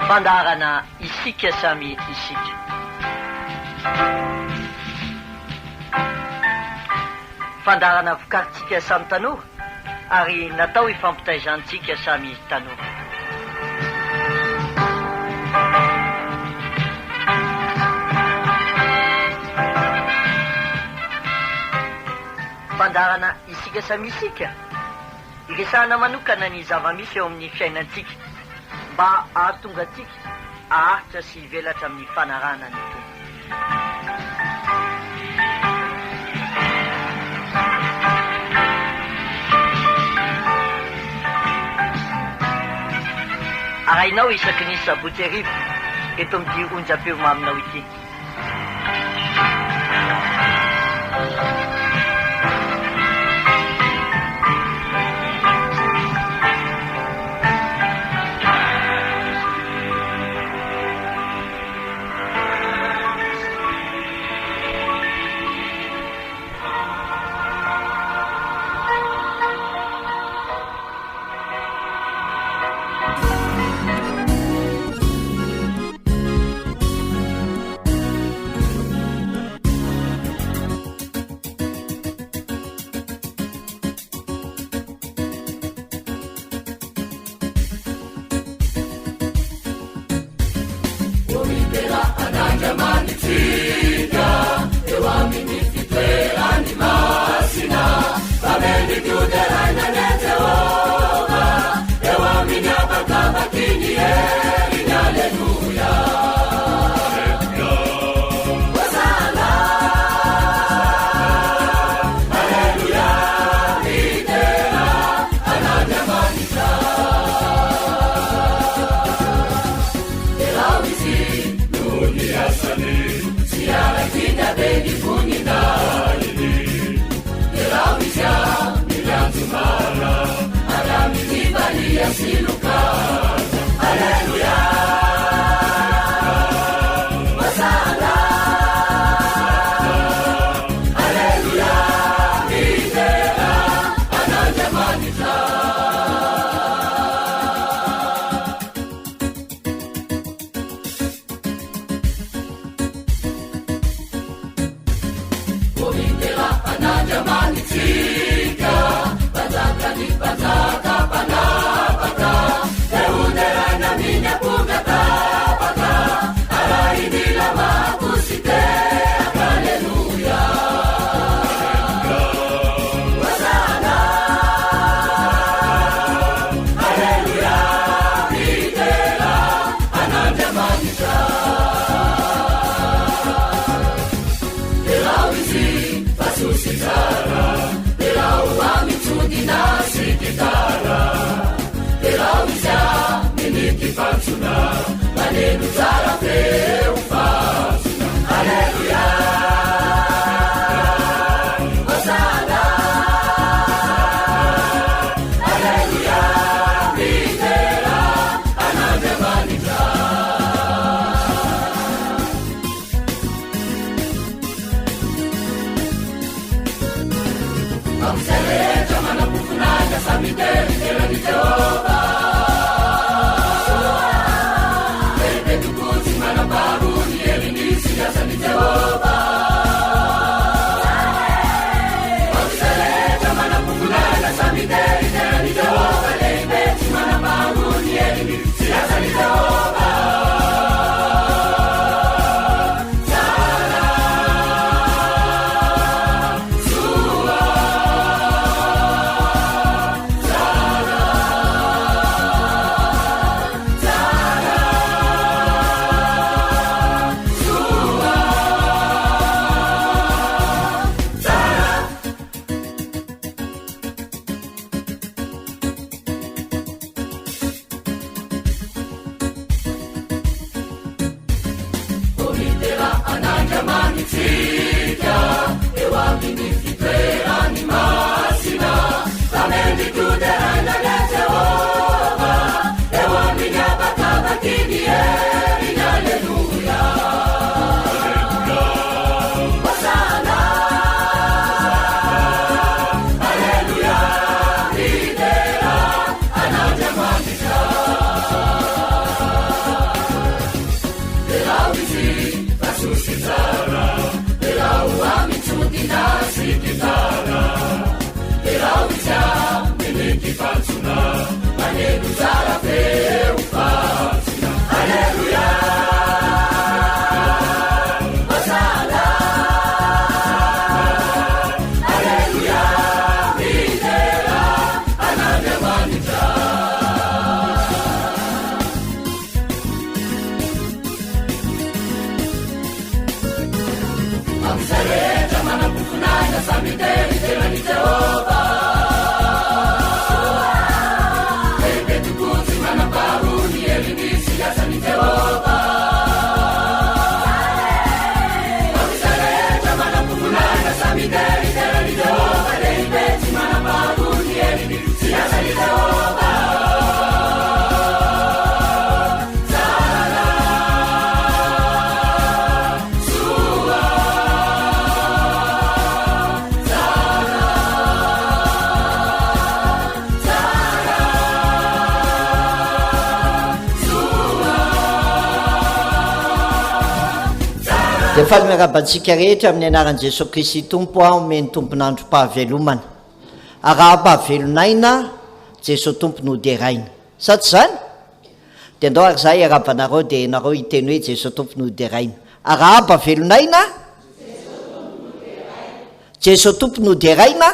Fandaharana Isika Samy Isika. Fandaharana vokarintsika samy tanora ary natao hifampitaizantsika samy tanora. Fandaharana Isika Samy Isika, iresahana manokana ny zava-misy eo amin'ny fiainantsika mba hahatonga antsika haharitra sy hivelatra amin'ny fanarahana ny Tompo. Arahinao isaky ny sabotsy hariva eto amin'ity onjam-peo maminao ity. Dia faly miarahaba antsika rehetra amin'ny anaran'i Jesoa Kristy Tompo aho omeny tompon'androm-pahavelomana. Arahaba velon'aina, Jesoa Tompo no deraina. Sa tsy izany? Dia andao ary izahay hiarahaba anareo dia ianareo hiteny hoe Jesoa Tompo no deraina. Arahaba velon'aina, Jesoa Tompo no deraina.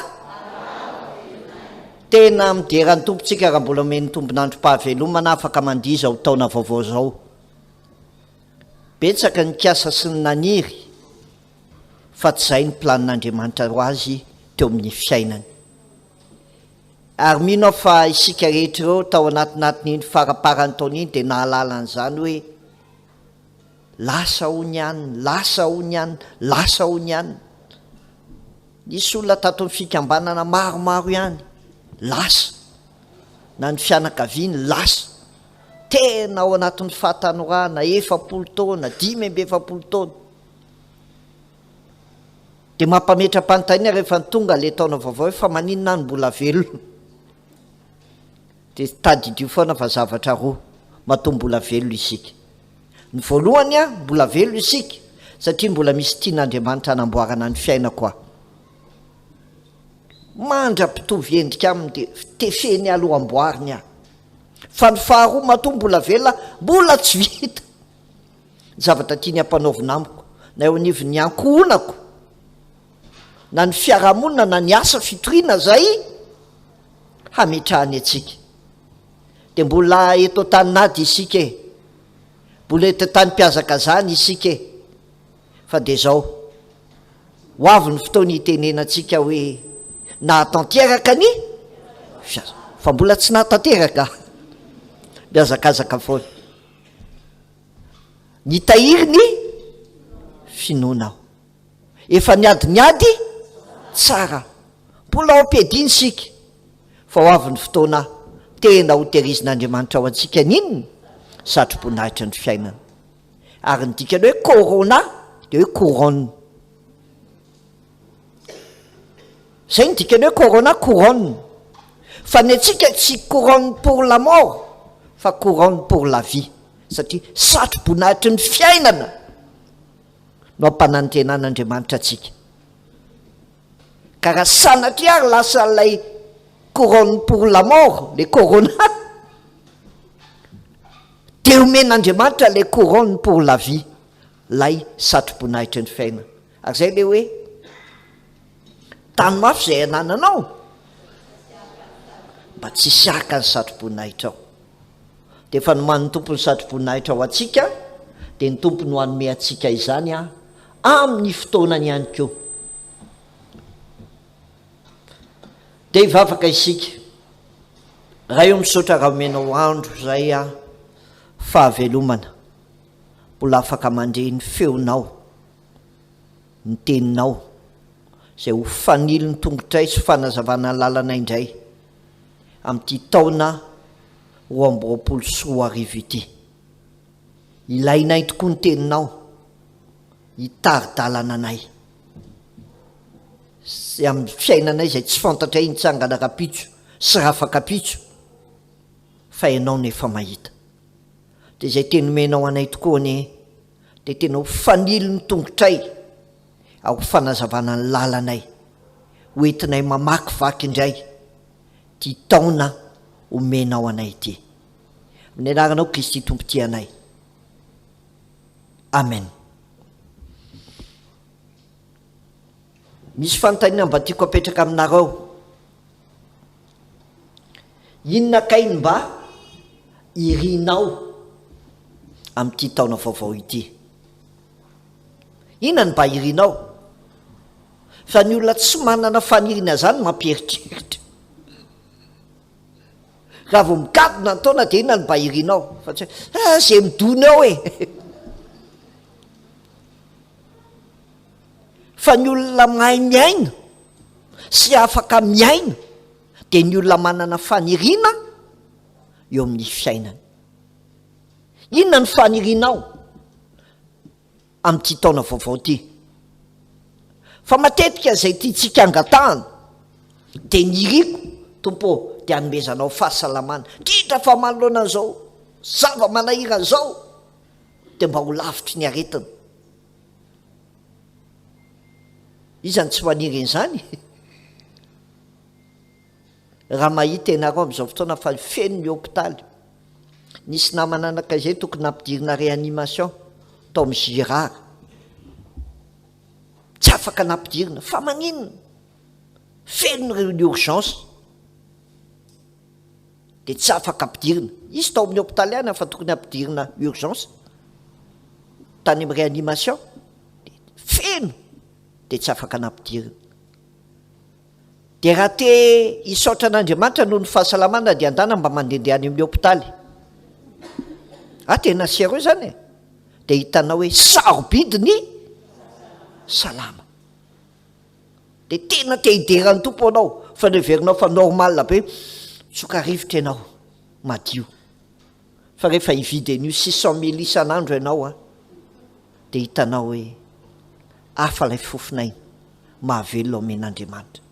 Tena midera ny Tompo tsika raha mbola omen'ny tombon'androm-pahavelomana afaka mandia izao taona vaovao izao. Betsaka ny nikasa sy ny naniry fa tsy izay ny planin'Andriamanitra ho azy teo amin'ny fiainany. Ary mino aho fa isika rehetra ireo tao anatinatin'iny faramparan'ny taona iny dia nahalala an'izany hoe lasa hono ihany, lasa hono ihany, lasa hono ihany. Nisy olona tato amin'ny fikambanana maromaro ihany lasa, na ny fianakaviany lasa. Tena ao anatin'ny fahatanorana, 40 taona, 45 taona. Dia mampametra-panontaniana rehefa tonga ilay taona vaovao hoe fa maninona aho no mbola velona? Dia tadidio foana fa zavatra roa matoa mbola velona isika. Ny voalohany an, mbola velona isika satria mbola misy tian'Andriamanitra hanamboarana ny fiainako aho. Mandra-pitovy endrika aminy dia tefeny aloha amboariny aho. Fa ny faharoa matoa mbola velona, mbola tsy vita. Ny zavatra tiany hampanaovina amiko, na eo anivon'ny ankohonako, na ny fiarahamonina, na ny asa fitoriana izay hametrahany antsika. Dia mbola eto an-tanin'ady isika e! Mbola eto an-tanim-pihazakazahana isika e! Fa dia izao, ho avy ny fotoana hitenenantsika hoe nahatanteraka ny fihaza-, fa mbola tsy nahatanteraka, mihazakazaka foana. Nitahiry ny finoana aho. Efa niady ny ady tsara. Mbola ao am-piadiana isika, fa ho avy ny fotoana tena hotehirizin'Andriamanitra ho antsika ny inona? Satroboninahitry ny fiainana. Ary ny dikany hoe corona dia hoe couronne. Zay ny dikany hoe corona, couronne. Fa ny antsika tsy couronne pour la mort fa couronne pour la vie. Satria satroboninahitry ny fiainana no ampanantenan'Andriamanitra antsika. Ka raha sanatria ary lasa ilay couronne pour la mort, le corona, dia omen'Andriamanitra ilay couronne pour la vie, ilay satroboninahitry ny fiainana. Ary izay ilay hoe tano mafy izay anananao mba tsy hisy haka ny satroboninahitrao. Dia efa nomanin'ny Tompo ny satroboninahitra ho antsika, dia ny Tompo no hanome antsika izany amin'ny fotoanany ihany koa. Dia hivavaka isika. Ray o misaotra raha omenao andro izay aho fahavelomana, mbola afaka mandre ny feonao. ny teninao, izay ho fanilon'ny tongotray sy fanazavana ny lalana indray amin'ity taona 2022 ity. Ilainay tokoa ny teninao hitari-dalana anay sy amin'ny fiainanay izay tsy fantatray hitsangana rahampitso sy rafakapitso fa ianao no efa mahita. Dia izay teny omenao anay tokoa anie dia tena ho fanilo ny tongotray ary ho fanazavana ny lalanay, ho entinay mamakivaky indray. Ity taona omenao anay ity. Amin'ny anaranao Kristy Tompo tia anay. Amen. Misy fanontaniana mba tiako apetraka aminareo. Inona kay ny mba irinao amin'ity taona vaovao ity? Inona ny mba irinao? Fa ny olona tsy manana faniriana izany mampieritreritra. Raha vao migadona ny taona dia inona no mba irinao? Fa tsy hoe, ah, izay midona eo e! Fa ny olona mahay miaina sy afaka miaina dia ny olona manana faniriana eo amin'ny fiainany. Inona ny fanirianao amin'ity taona vaovao ity? Fa matetika izay tiantsika angatahana dia ny iriko, Tompo ô, dia hanomezanao fahasalamana, indrindra fa manoloana an'izao zava-manahirana izao, dia mba ho lavitry ny aretina. Iza no tsy maniry an'izany? Raha mahita ianareo amin'izao fotoana fa feno ny hopitaly. Nisy namana anakay izay tokony nampidirina réanimation tao amin'ny Girard. Tsy afaka nampidirina. Fa maninona? Feno ny urgence. Dia tsy afaka ampidirina. Izy tao amin'ny hopitaly ihany fa tokony ampidirina urgence. Tany amin'ny réanimation. Dia feno. Dia tsy afaka nampidirina. Dia raha te hisaotra an'Andriamanitra noho ny fahasalamana dia andana mba mandehandeha any amin'ny hopitaly. Ah tena sérieux zany e! Dia hitanao hoe sarobidy ny salama. Dia tena te hidera ny Tompo anao fa noheverinao fa normal be, mitsoka rivotra ianao, madio. Fa rehefa hividy an'io 600 mille isan'andro ianao an, dia hitanao hoe hafa ilay fofon'aina mahavelona omen'Andriamanitra.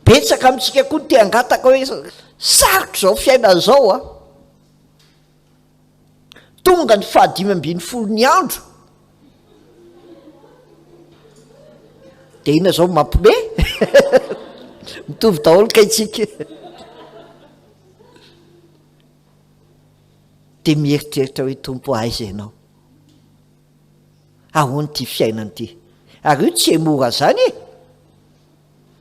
Betsaka amintsika koa ny te hangataka hoe sarotra izao fiainana izao an. Tonga ny fahadimy ambin'ny folo ny andro dia inona izao mampime? Mitovy daholo kay tsika. Dia mieritreritra hoe Tompo aiza ianao? Ahoana ity fiainana ity? Ary io tsy mora zany e!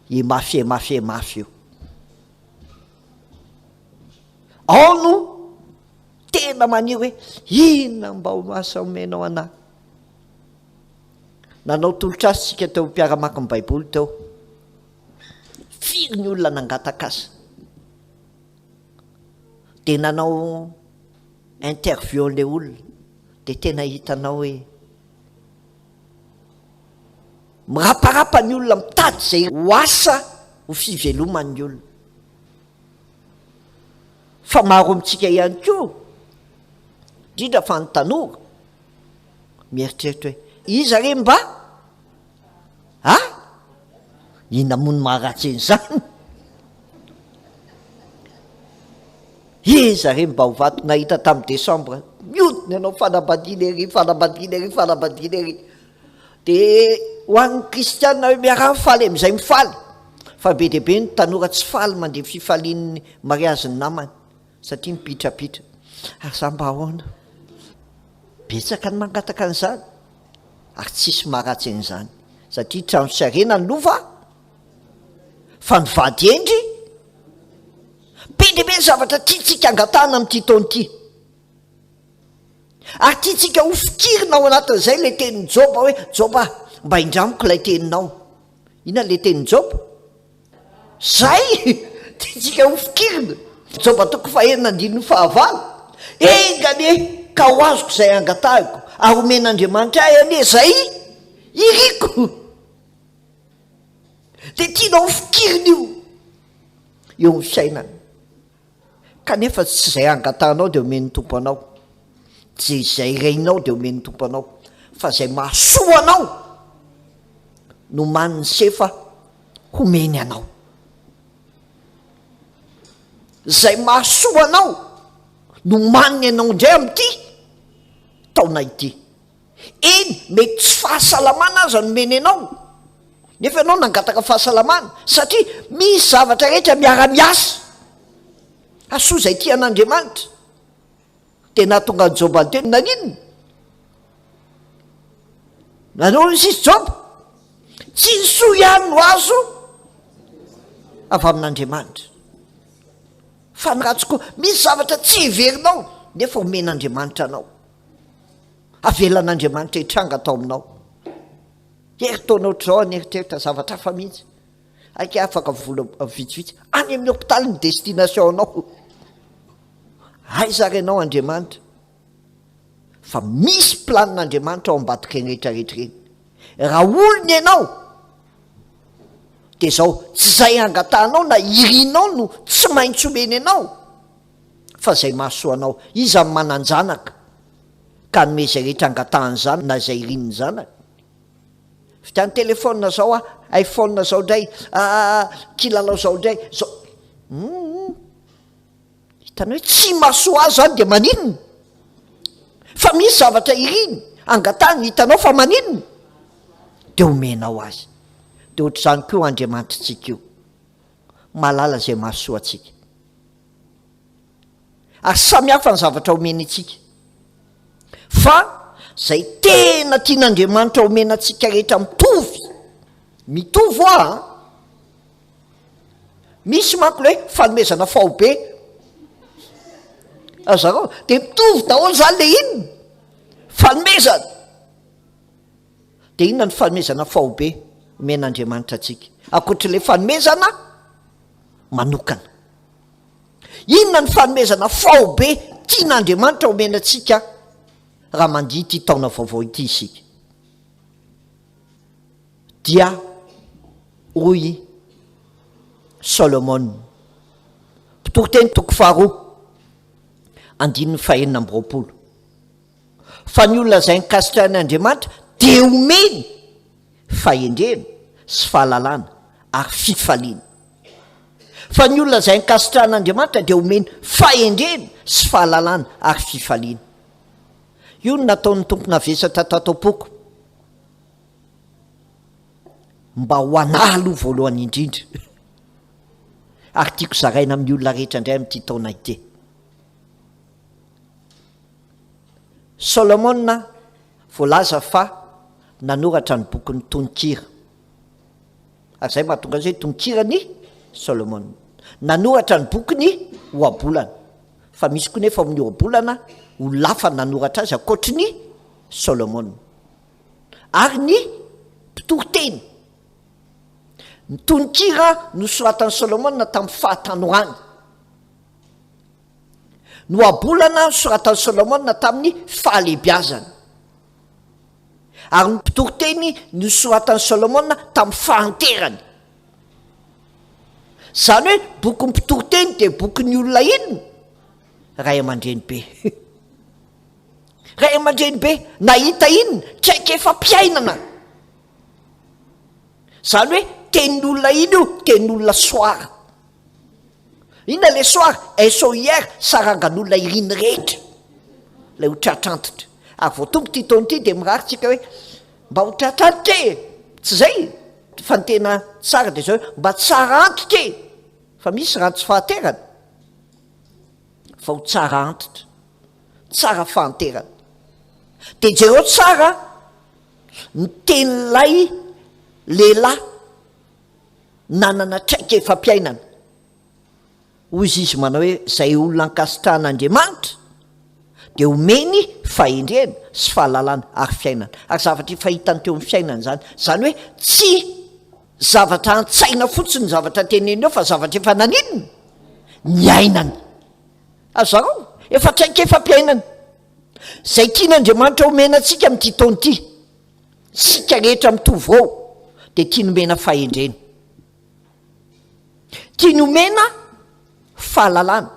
E mafy e mafy e mafy io. Ao no tena maniry hoe inona mba ho asa omenao anah. Nanao tolotr'asa isika teo mpiara-maka ny Baiboly teo. Firy ny olona nangataka asa? Dia nanao interview an'ilay olona, dia tena hitanao hoe miraparapa ny olona mitady izay ho asa ho fiveloman'ny olona. Fa maro amintsika ihany koa, indrindra fa ny tanora, mieritreritra hoe iza re mba a? Inona moa no maharatsy an'izany? Iza re mba ho vato nahita tamin'ny décembre mihodina ianao fanambadiana ery, fanambadiana ery, fanambadiana ery. Dia ho an'ny kristiana hoe miaraha mifaly amin'izay mifaly. Fa be dia be ny tanora tsy faly mandeha fifalian'ny mariazin'ny namany satria mipitrapitra. Ary za mba ahoana? Betsaka ny mangataka an'izany ary tsisy maharatsy an'izany satria trano sy harena ny lova fa ny vady hendry be dia be ny zavatra tiantsika angatahana amin'ity taona ity ary tiantsika ho fikirina ao anatin'izay ilay tenin'i Joba hoe Joba mba indramiko ilay teninao inona ilay tenin'i Joba Zay tiantsika ho fikirina. Joba toko fahenina andininy fahavalo, Enga anie ka ho azoko izay angatahiko, ary homen'Andriamanitra ahy anie izay iriko. Dia tianao ho fikirina io eo amin'ny fiainana. Kanefa tsy izay angatahanao dia omen'ny Tompo anao, tsy izay renao dia omen'ny Tompo anao, fa izay mahasoa anao no omanin'ny sefa homeny anao. Izay mahasoa anao no omaniny anao indray amin'ity taona ity. Eny, mety tsy fahasalamana aza no omeny anao. Nefa ianao nangataka fahasalamana satria misy zavatra rehetra miara-miasa. Hasoa izay tia an'Andriamanitra. Dia nahatonga an'i Joba niteny, naninona? Nanao izy izy Joba. Tsy ny soa ihany no azo avy amin'Andriamanitra. Fa ny ratsy koa, misy zavatra tsy heverinao nefa omen'Andriamanitra anao. Avelan'Andriamanitra hitranga tao aminao. Herintaona ohatr'izao aho nieritreritra zavatra hafa mihitsy. Aika afaka vola vitsivitsy any amin'ny hopitaly ny destination anao. Aiza ary ianao Andriamanitra? Fa misy planin'Andriamanitra ao ambadik'ireny rehetra rehetra ireny. Raha olona ianao dia izao, tsy izay angatahanao na irinao no tsy maintsy omeny anao fa izay mahasoa anao. Iza no manan-janaka ka hanome izay rehetra angatahan'ny zanany na izay irin'ny zanany? Vidiano téléphone zao ah, iPhone zao indray, ah, kilalao zao indray, zao. Hum. Hitanao hoe tsy mahasoa azy zany dia maninona? Fa misy zavatra iriny, angatahiny, hitanao fa maninona? Dia omenao azy. Dia ohatr'izany koa Andriamanitritsika io. Mahalala izay mahasoa antsika. Ary samy hafa ny zavatra omeny antsika. Fa izay tena tian'Andriamanitra omena antsika rehetra mitovy, mitovy hoa an! Misy manko le hoe fanomezana faobe. Azarao, dia mitovy daholo izany le inona? Fanomezana. Dia inona ny fanomezana faobe omen'Andriamanitra antsika? Ankoatr'ilay fanomezana manokana. Inona ny fanomezana faobe tian'Andriamanitra omena antsika raha mandia ity taona vaovao ity isika? Dia hoy Solomona, Mpitoriteny toko faharoa, andininy fahenina amby 20, fa ny olona izay ankasitrahan' Andriamanitra dia omeny fahendrena sy fahalalana ary fifaliana. Fa ny olona izay ankasitrahan'Andriamanitra dia omeny fahendrena sy fahalalana ary fifaliana. Io no nataon'ny Tompo navesatra tato am-poko. Mba ho anah aloha voalohany indrindra. Ary tiako zaraina amin'ny olona rehetra indray amin'ity taona ity. Solomona voalaza fa nanoratra ny bokin'ny tononkira. Ary izay mahatonga azy hoe tononkiran'i Solomona. Nanoratra ny bokiny ohabolana. Fa misy koa nefa amin'ny ohabolana olona hafa nanoratra azy ankoatry ny Solomona. Ary ny mpitoriteny. Ny tononkira nosoratan'i Solomona tamin'ny fahatanorany. Ny ohabolana nosoratan'i Solomona tamin'ny fahalehibiazany. Ary ny mpitoriteny nosoratan'i Solomona tamin'ny fahanterany. Izany hoe bokin'ny mpitoriteny dia bokin'ny olona inona? Ray aman-dreny be. Ray aman-dreny be nahita inona? Traikefam-piainana. Izany hoe tenin'olona iny io, tenin'olona soara. Inona le soir? SOIR, sarangan'olona iriny rehetra. Ilay ho tratr'antitra. Ary vao tonga ity taona ity dia mirary tsika hoe mba ho tratr'antitra e! Tsy izay? Fa ny tena tsara dia izao hoe mba tsara antitra e! Fa misy raha tsy fahaterana fa ho tsara antitra. Tsara fahanterana. Dia jereo tsara ny tenin'ilay lehilahy nanana traikefam-piainana. Hoy izy manao hoe, Izay olona ankasitrahan'Andriamanitra dia omeny fahendrena sy fahalalana ary fiainana. Ary zavatra efa hitany teo amin'ny fiainany izany. Izany hoe tsy zavatra an-tsaina fotsiny ny zavatra teneniny eo fa zavatra efa naninona? Niainany. Azarao, efa traikefam-piainana. Izay tian'Andriamanitra omena antsika amin'ity taona ity. Isika rehetra mitovy ao dia tiany omena fahendrena. Tiany omena fahalalana.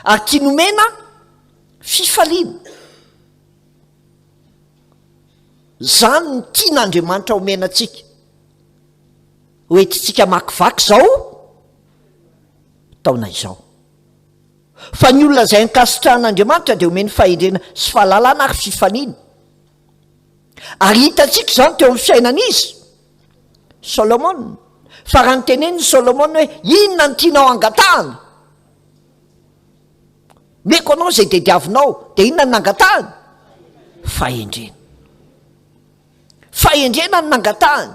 Ary tiany omena fifaliana. Izany no tian'Andriamanitra omena antsika. Ho entintsika hamakivaky izao taona izao. Fa ny olona izay ankasitrahan'Andriamanitra dia omeny fahendrena sy fahalalana ary fifaliana. Ary hitantsika izany teo amin'ny fiainan'izy? Solomona. Fa raha notenenin'i Solomona hoe, Inona no tianao hangatahana? Omeko anao izay tediavinao. Dia inona no nangatahany? Fahendrena. Fahendrena no nangatahany.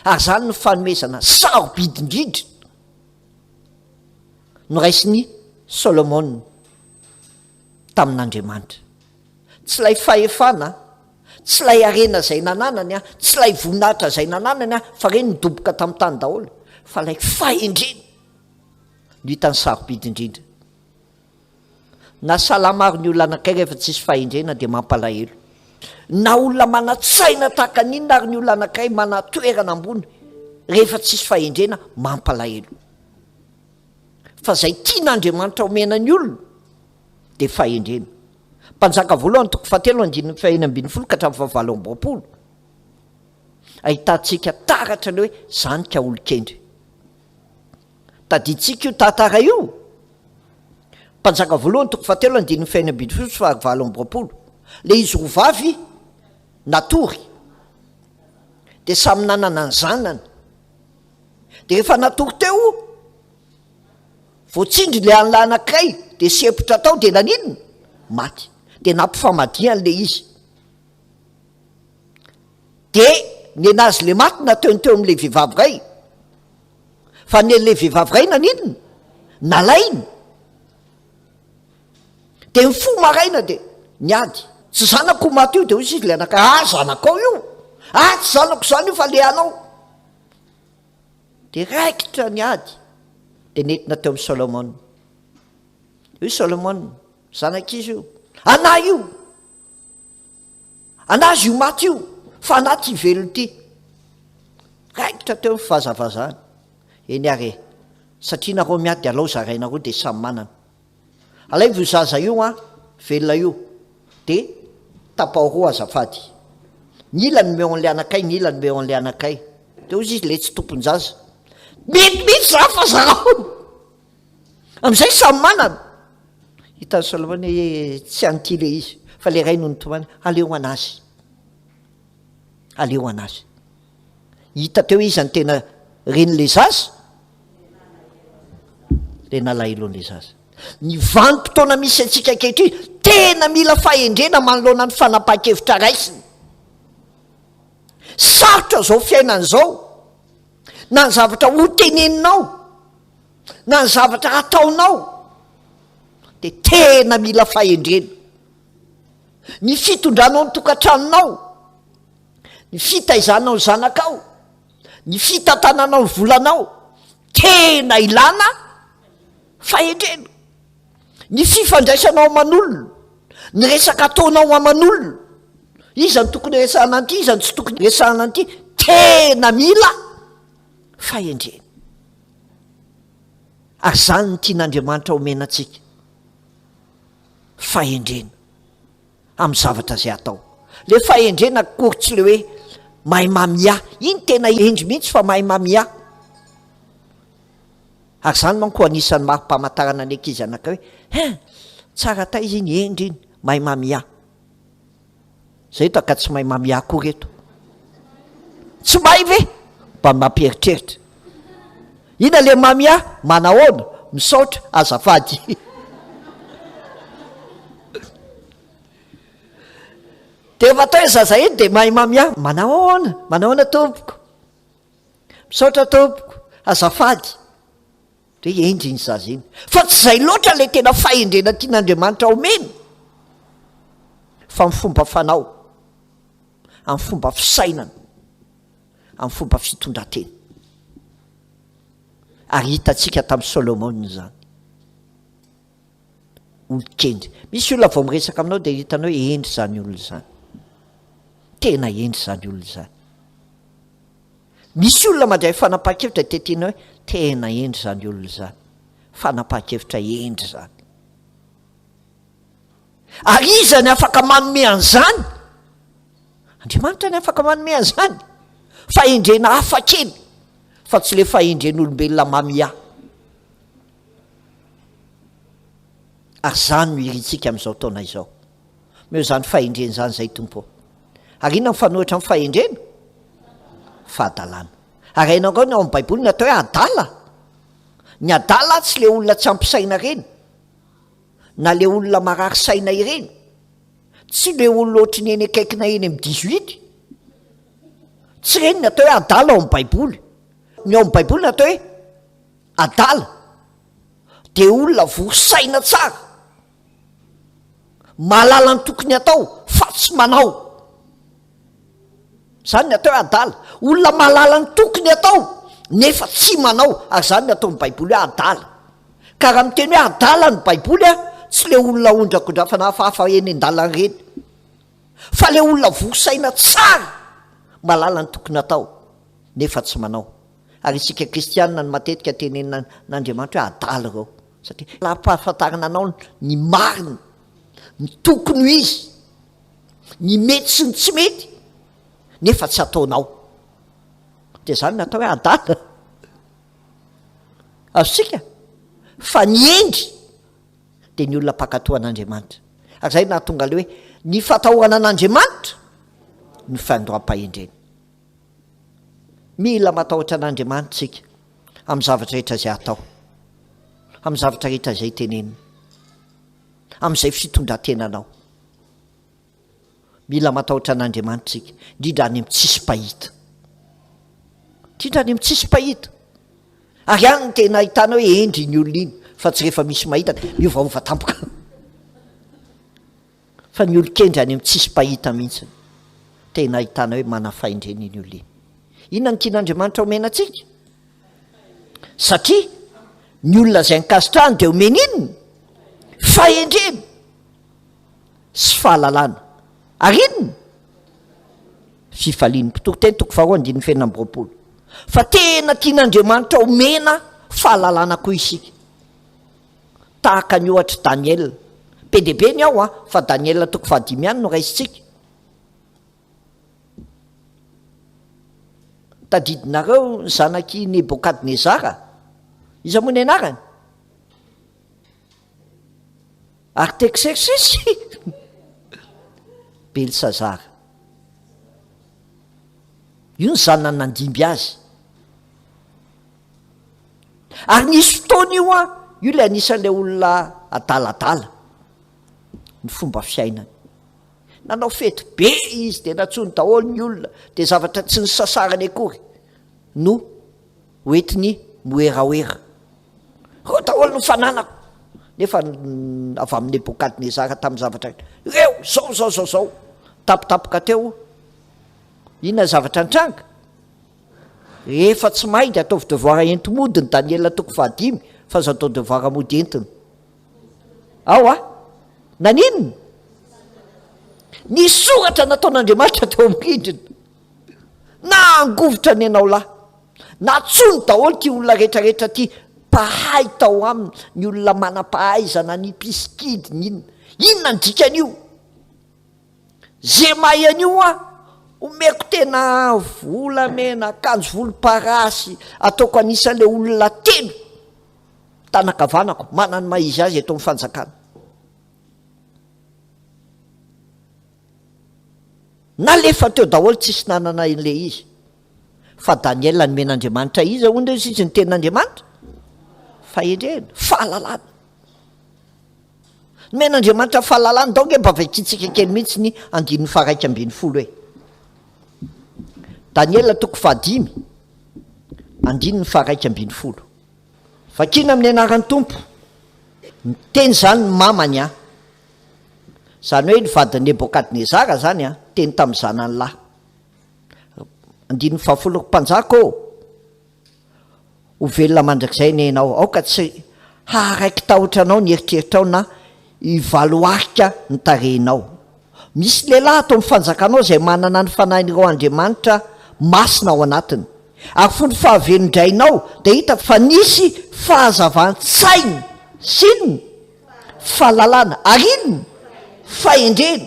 Ary izany no fanomezana sarobidy indrindra noraisin'i Solomona tamin'Andriamanitra. Tsy ilay fahefana, tsy ilay harena izay nananany, tsy ilay voninahitra izay nananany, fa ireny nidoboka tamin'ny tany daholo, fa ilay fahendrena no hitany sarobidy indrindra. Na salama ary ny olona anankiray rehefa tsisy fahendrena dia mampalahelo. Na olona manan-tsaina tahaka ny inona ary ny olona anankiray manan-toerana ambony rehefa tsisy fahendrena mampalahelo. Fa izay tian'Andriamanitra omena ny olona dia fahendrena. Mpanjaka voalohany toko fahatelo andininy faheny ambin'ny folo ka hatramin'ny fahavalo amby roapolo. Ahitantsika taratra ny hoe zany ka olon-kendry. Tadidintsika io tantara io? Mpanjaka voalohany toko fahatelo andininy fahenina ambin'ny folo sy fahavalo amby roapolo. Le izy roa vavy natory dia samy nanana ny zanany. Dia rehefa natory teo voatsindry le an'ilay anankiray dia sempotra tao dia naninona? Maty. Dia nampifamadihany le izy. Dia nenazy le maty nataony teo amin'ilay vehivavy iray. Fa ny an'ilay vehivavy iray naninona? Nalainy. Dia nifoha maraina dia niady. Tsy zanako io maty io, dia hoy izy ilay anankiray, ah zanakao io! Ah tsy zanako izany io fa le anao. Dia raikitra ny ady, dia nentina teo amin'i Solomona. Hoy Solomona, zanak'iza io? Anah io! Anazy io maty io fa anah ty velona ity. Raikitra teo ny fivazavazana. Eny ary e, satria nareo miady alao zarainareo dia samy manana. Alaivo io zaza io an, velona io, dia tapaho roa azafady. Ny ilany omeo an'ilay anakay, ny ilany omeo an'ilay anakay. Dia hozy izy, ilay tsy tompon-jaza. Mety mihitsy izany fa zarao. Amin'izay samy manana. Hitan'i Solomona hoe tsy an'ity ilay izy, fa ilay iray no nitomany, aleo an'azy. Aleo an'azy. Hita teo hoe iza no tena renin'ilay zaza? Ilay nalahelo an'ilay zaza. Ny vanim-potoana misy antsika ankehitriny, tena mila fahendrena manoloana ny fanapahan-kevitra raisina. Sarotra izao fiainana izao, na ny zavatra hoteneninao, na ny zavatra ataonao dia tena mila fahendrena. Ny fitondranao ny tokantranonao, ny fitaizanao ny zanakao, ny fitantananao ny volanao, tena ilana fahendrena. Ny fifandraisanao aman'olona, ny resaka ataonao aman'olona, iza no tokony resahana an'ity, iza no tsy tokony resahana an'ity, tena mila fahendrena. Ary izany no tian'Andriamanitra homena antsika, fahendrena amin'ny zavatra izay atao. Ilay fahendrena akory tsy ilay hoe mahay mamia, iny tena hendry mihitsy fa mahay mamia. Ary izany manko anisan'ny mari-pamantarana ny ankizy anankiray hoe, hein, tsara taiza iny, hendry iny, mahay mamia. Zay eto ka tsy mahay mamia akory eto. Tsy mahay ve? Mba mampieritreritra. Inona le mamia? Manahoana? Misaotra, azafady. Dia efa atao hoe zaza eny dia mahay mamia. Manahoana? Manahoana tompoko? Misaotra tompoko, azafady. Dia hoe hendry iny zaza iny. Fa tsy izay loatra ilay tena fahendrena tian'Andriamanitra omena, fa amin'ny fomba fanao, amin'ny fomba fisainana, amin'ny fomba fitondran-tena. Ary hitantsika tamin'i Solomona izany. Olon-kendry. Misy olona vao miresaka aminao dia hitanao hoe hendry izany olona izany. Tena hendry izany olona izany. Misy olona mandray fanapahan-kevitra dia tiana hoe tena hendry izany olona izany. Fanapahan-kevitra hendry izany. Ary iza ny afaka manome an'izany? Andriamanitra ny afaka manome an'izany. Fahendrena hafa kely, fa tsy le fahendren'olombelona mamia. Ary izany no irintsika amin'izao taona izao. Omeo izany fahendrena izany izay Tompo ô. Ary inona mifanohitra amin'ny fahendrena? Fahadalana. Ary hainao koa ny ao amin'ny Baiboly ny atao hoe adala? Ny adala tsy le olona tsy ampy saina ireny, na le olona marary saina ireny, tsy le olona ohatry ny eny akaikinay eny amin'ny 18. Tsy ireny ny atao hoe adala ao amin'ny Baiboly. Ny ao amin'ny Baiboly ny atao hoe adala dia olona vory saina tsara, mahalala ny tokony hatao fa tsy manao. Izany ny atao hoe adala. Olona mahalala ny tokony hatao nefa tsy manao, ary izany ny ataon'ny Baiboly hoe adala. Ka raha miteny hoe adala ny Baiboly a, tsy le olona ondrakondrafana hafahafa eny an-dalana ireny, fa le olona vory saina tsara, mahalala ny tokony hatao nefa tsy manao. Ary isika kristianina no matetika tenenina an'Andriamanitra hoe adala ireo, satria ampahafantarina anao ny marina, ny tokony ho izy, ny mety sy ny tsy mety, nefa tsy ataonao. Dia izany no atao hoe adala. Azontsika? Fa ny hendry dia ny olona mpankatò an'Andriamanitra. Ary izay no nahatonga ilay hoe ny fatahorana an'Andriamanitra no fandoam-pahendrena. Mila matahotra an'Andriamanitra isika amin'ny zavatra rehetra izay atao, amin'ny zavatra rehetra izay tenenina, amin'izay fitondran-tenanao. Mila matahotra an'Andriamanitra isika, indrindra any amin'ny tsisy mpahita. Indrindra any amin'ny tsisy mpahita. Ary any no tena ahitana hoe hendry iny olona iny, fa tsy rehefa misy mahita dia miovaova tampoka. Fa ny olon-kendry any amin'ny tsisy mpahita mihitsy. Tena ahitana hoe mana-fahendrena iny olona iny. Inona no tian'Andriamanitra omena antsika? Satria ny olona izay ankasitrahany dia omeny inona? Fahendrena sy fahalalana. Ary inona? Fifalian'ny mpitoriteny toko faharoa andininy fahenina amby 20. Fa tena tian'Andriamanitra omena fahalalana koa isika. Tahaka ny ohatr'i Daniela. Be dia be ny ao an, fa Daniela toko fahadimy ihany no raisintsika. Tadidinareo ny zanak'i Nebokadnezara? Iza moa ny anarany? Arteksersesy? Belsazara. Io ny zanany nandimby azy. Ary nisy fotoana io an, io ilay anisan'ilay olona adaladala ny fomba fiainany. Nanao fety be izy dia nantsoiny daholo ny olona, dia zavatra tsy nisasarany akory no hoentiny miwerawera. Ireo daholo no fananako. Nefa avy amin'i Nebokadnezara tamin'ny zavatra ireo, zao zao zao zao. Tampotampoka teo, inona ny zavatra nitranga? Rehefa tsy mahay dia ataovy devoir enti-mody ny Daniela toko fahadimy fa aza atao devoir mody entina. Ao a! Naninona? Ny soratra nataon'Andriamanitra teo amin'ny rindrina. Nangovitra ny anao lahy. Nantsoiny daholo ity olona rehetrarehetra ity, mpahay tao aminy, ny olona manam-pahaizana, ny mpisikidy, ny inona. Inona ny dikan'io? Ze mahay an'io an, omeko tena volamena, akanjo volomparasy, ataoko anisan'le olona telo tanan-kavanako, manana ny maha izy azy eto amin'ny fanjakana. Nalefa teo daholo tsisy nanana an'le izy. Fa Daniela nomen'Andriamanitra iza hono re izy ny tenin'Andriamanitra? Fahendrena, fahalalana. Nomen'Andriamanitra fahalalana, ndao nge mba vakintsika kely mihitsy ny andininy faha 11 e. Daniela toko fahadimy, andininy faha 11. Vakina amin'ny anaran'ny Tompo. Niteny izany ny mamany an. Izany hoe ny vadin'i Nebokadnezara izany an, niteny tamin'ny zanany lahy. Andininy fahafolo, Ry mpanjaka ô, Ho velona mandrakizay anie ianao. Aoka tsy haharaiki-tahotra anao ny eritreritrao na hivaloarika ny tarehinao. Misy lehilahy ato amin'ny fanjakanao izay manana ny fanahin'ireo andriamanitra masina ao anatiny. Ary fony fahavelon-drainao dia hita fa nisy fahazavan-tsaina sy inona? Fahalalana. Ary inona? Fahendrena.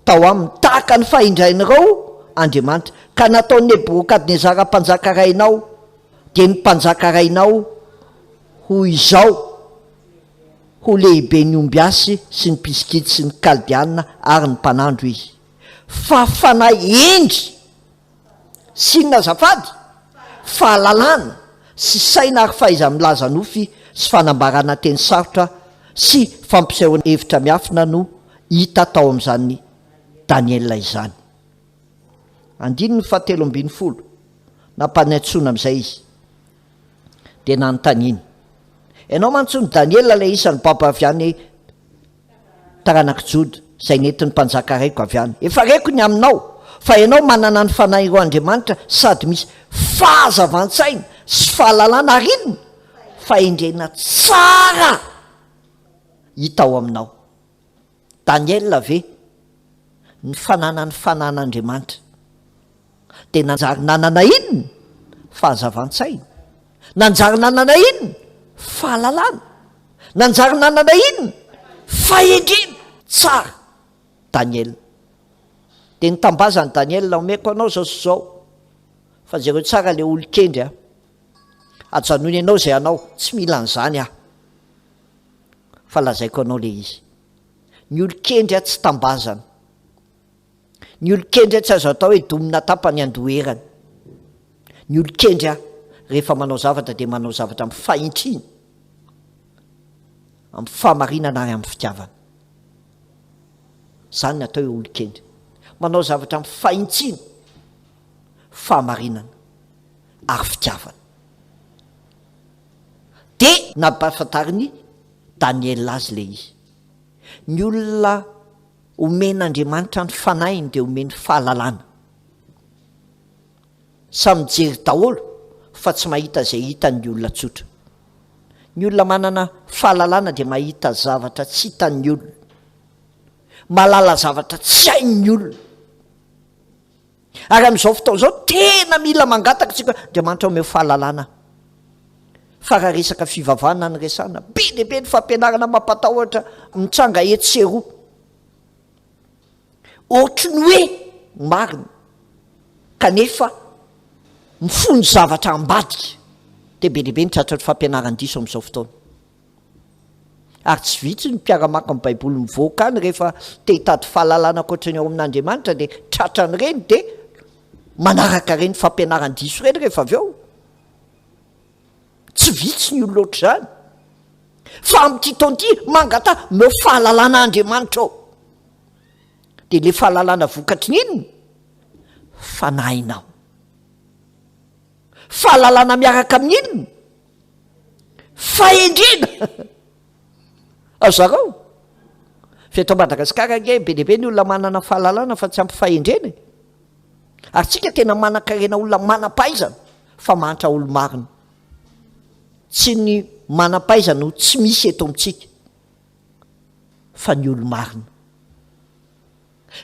tao aminy, tahaka ny fahindrain'ireo andriamanitra, ka nataon'i Nebokadnezara mpanjaka rainao, dia ny mpanjaka rainao, ho izao, ho lehiben'ny ombiasy sy ny mpisikidy sy ny Kaldeana ary ny mpanandro izy. Fa fanahy hendry! Sy inona azafady? Fahalalana sy saina ary fahaiza-milaza nofy sy fanambarana teny sarotra sy fampisehoana hevitra miafina no hita tao amin'izany Daniela izany. Andininy fahatelo ambin'ny folo, Nampaniantsoana amin'izay izy, dia nanontaniany, Ianao mantsy hono Daniela ilay isan'ny babo avy any taranak'i Joda, izay nentin'ny mpanjaka raiko avy any. Efa reko ny aminao, fa ianao manana ny fanahin'ireo andriamanitra sady misy fahazavan-tsaina sy fahalalana ary inona? Fahendrena tsara hita ao aminao. Daniela ve, ny fananany fanahin'Andriamanitra, dia nanjary nanana inona? Fahazavan-tsaina. Nanjary nanana inona? Fahalalana. Nanjary nanana inona? Fahendrena. Tsara. Daniela. Dia nitambazan'i Daniela, omeko anao izao sy izao, fa jereo tsara ilay olon-kendry a. Ajanony ianao izay anao, tsy mila an'izany aho. Fa lazaiko anao ilay izy. Ny olon-kendry a tsy tambazana. Ny olon-kendry tsy azo atao hoe domina tapany andoherany. Ny olon-kendry a, rehefa manao zavatra dia manao zavatra amin'ny fahintrina, amin'ny fahamarinana ary amin'ny fitiavana. Izany ny atao hoe olon-kendry. Manao zavatra amin'ny fahintsiana, fahamarinana ary fitiavana. Dia nampahafantarin'i Daniela azy ilay izy. Ny olona Omen'Andriamanitra ny fanahiny dia omeny fahalalana. Samy mijery daholo fa tsy mahita izay hitan'ny olona tsotra. Ny olona manana fahalalana dia mahita zavatra tsy hitan'ny olona. Mahalala zavatra tsy hain'ny olona. Ary amin'izao fotoana izao tena mila mangataka isika hoe Andriamanitra omeo fahalalana aho. Fa raha resaka fivavahana no resahana, be dia be ny fampianarana mampatahotra mitranga etsy sy eroa. Ohatry ny hoe marina, kanefa mifono zavatra ambadika. Dia be dia be ny tratran'ny fampianaran-diso amin'izao fotoana. Ary tsy vitsy ny mpiara-maka ny Baiboly mivoaka any rehefa te hitady fahalalana ankoatra ny ao amin'Andriamanitra dia tratran'ireny dia manaraka ireny fampianaran-diso ireny rehefa avy eo. Tsy vitsy ny olona ohatr'izany. Fa amin'ity taona ity, mangataha, omeo fahalalana Andriamanitra ô. Dia ilay fahalalana vokatry ny inona? Fanahinao. Fahalalana miaraka amin'ny inona? Fahendrena! Azarao. Fa eto Madagasikara ange be dia be ny olona manana fahalalana fa tsy ampy fahendrena e. Ary tsika tena manan-karena olona manam-pahaizana fa mahantra olo-marina. Tsy ny manam-pahaizana no tsy misy eto amintsika fa ny olo-marina.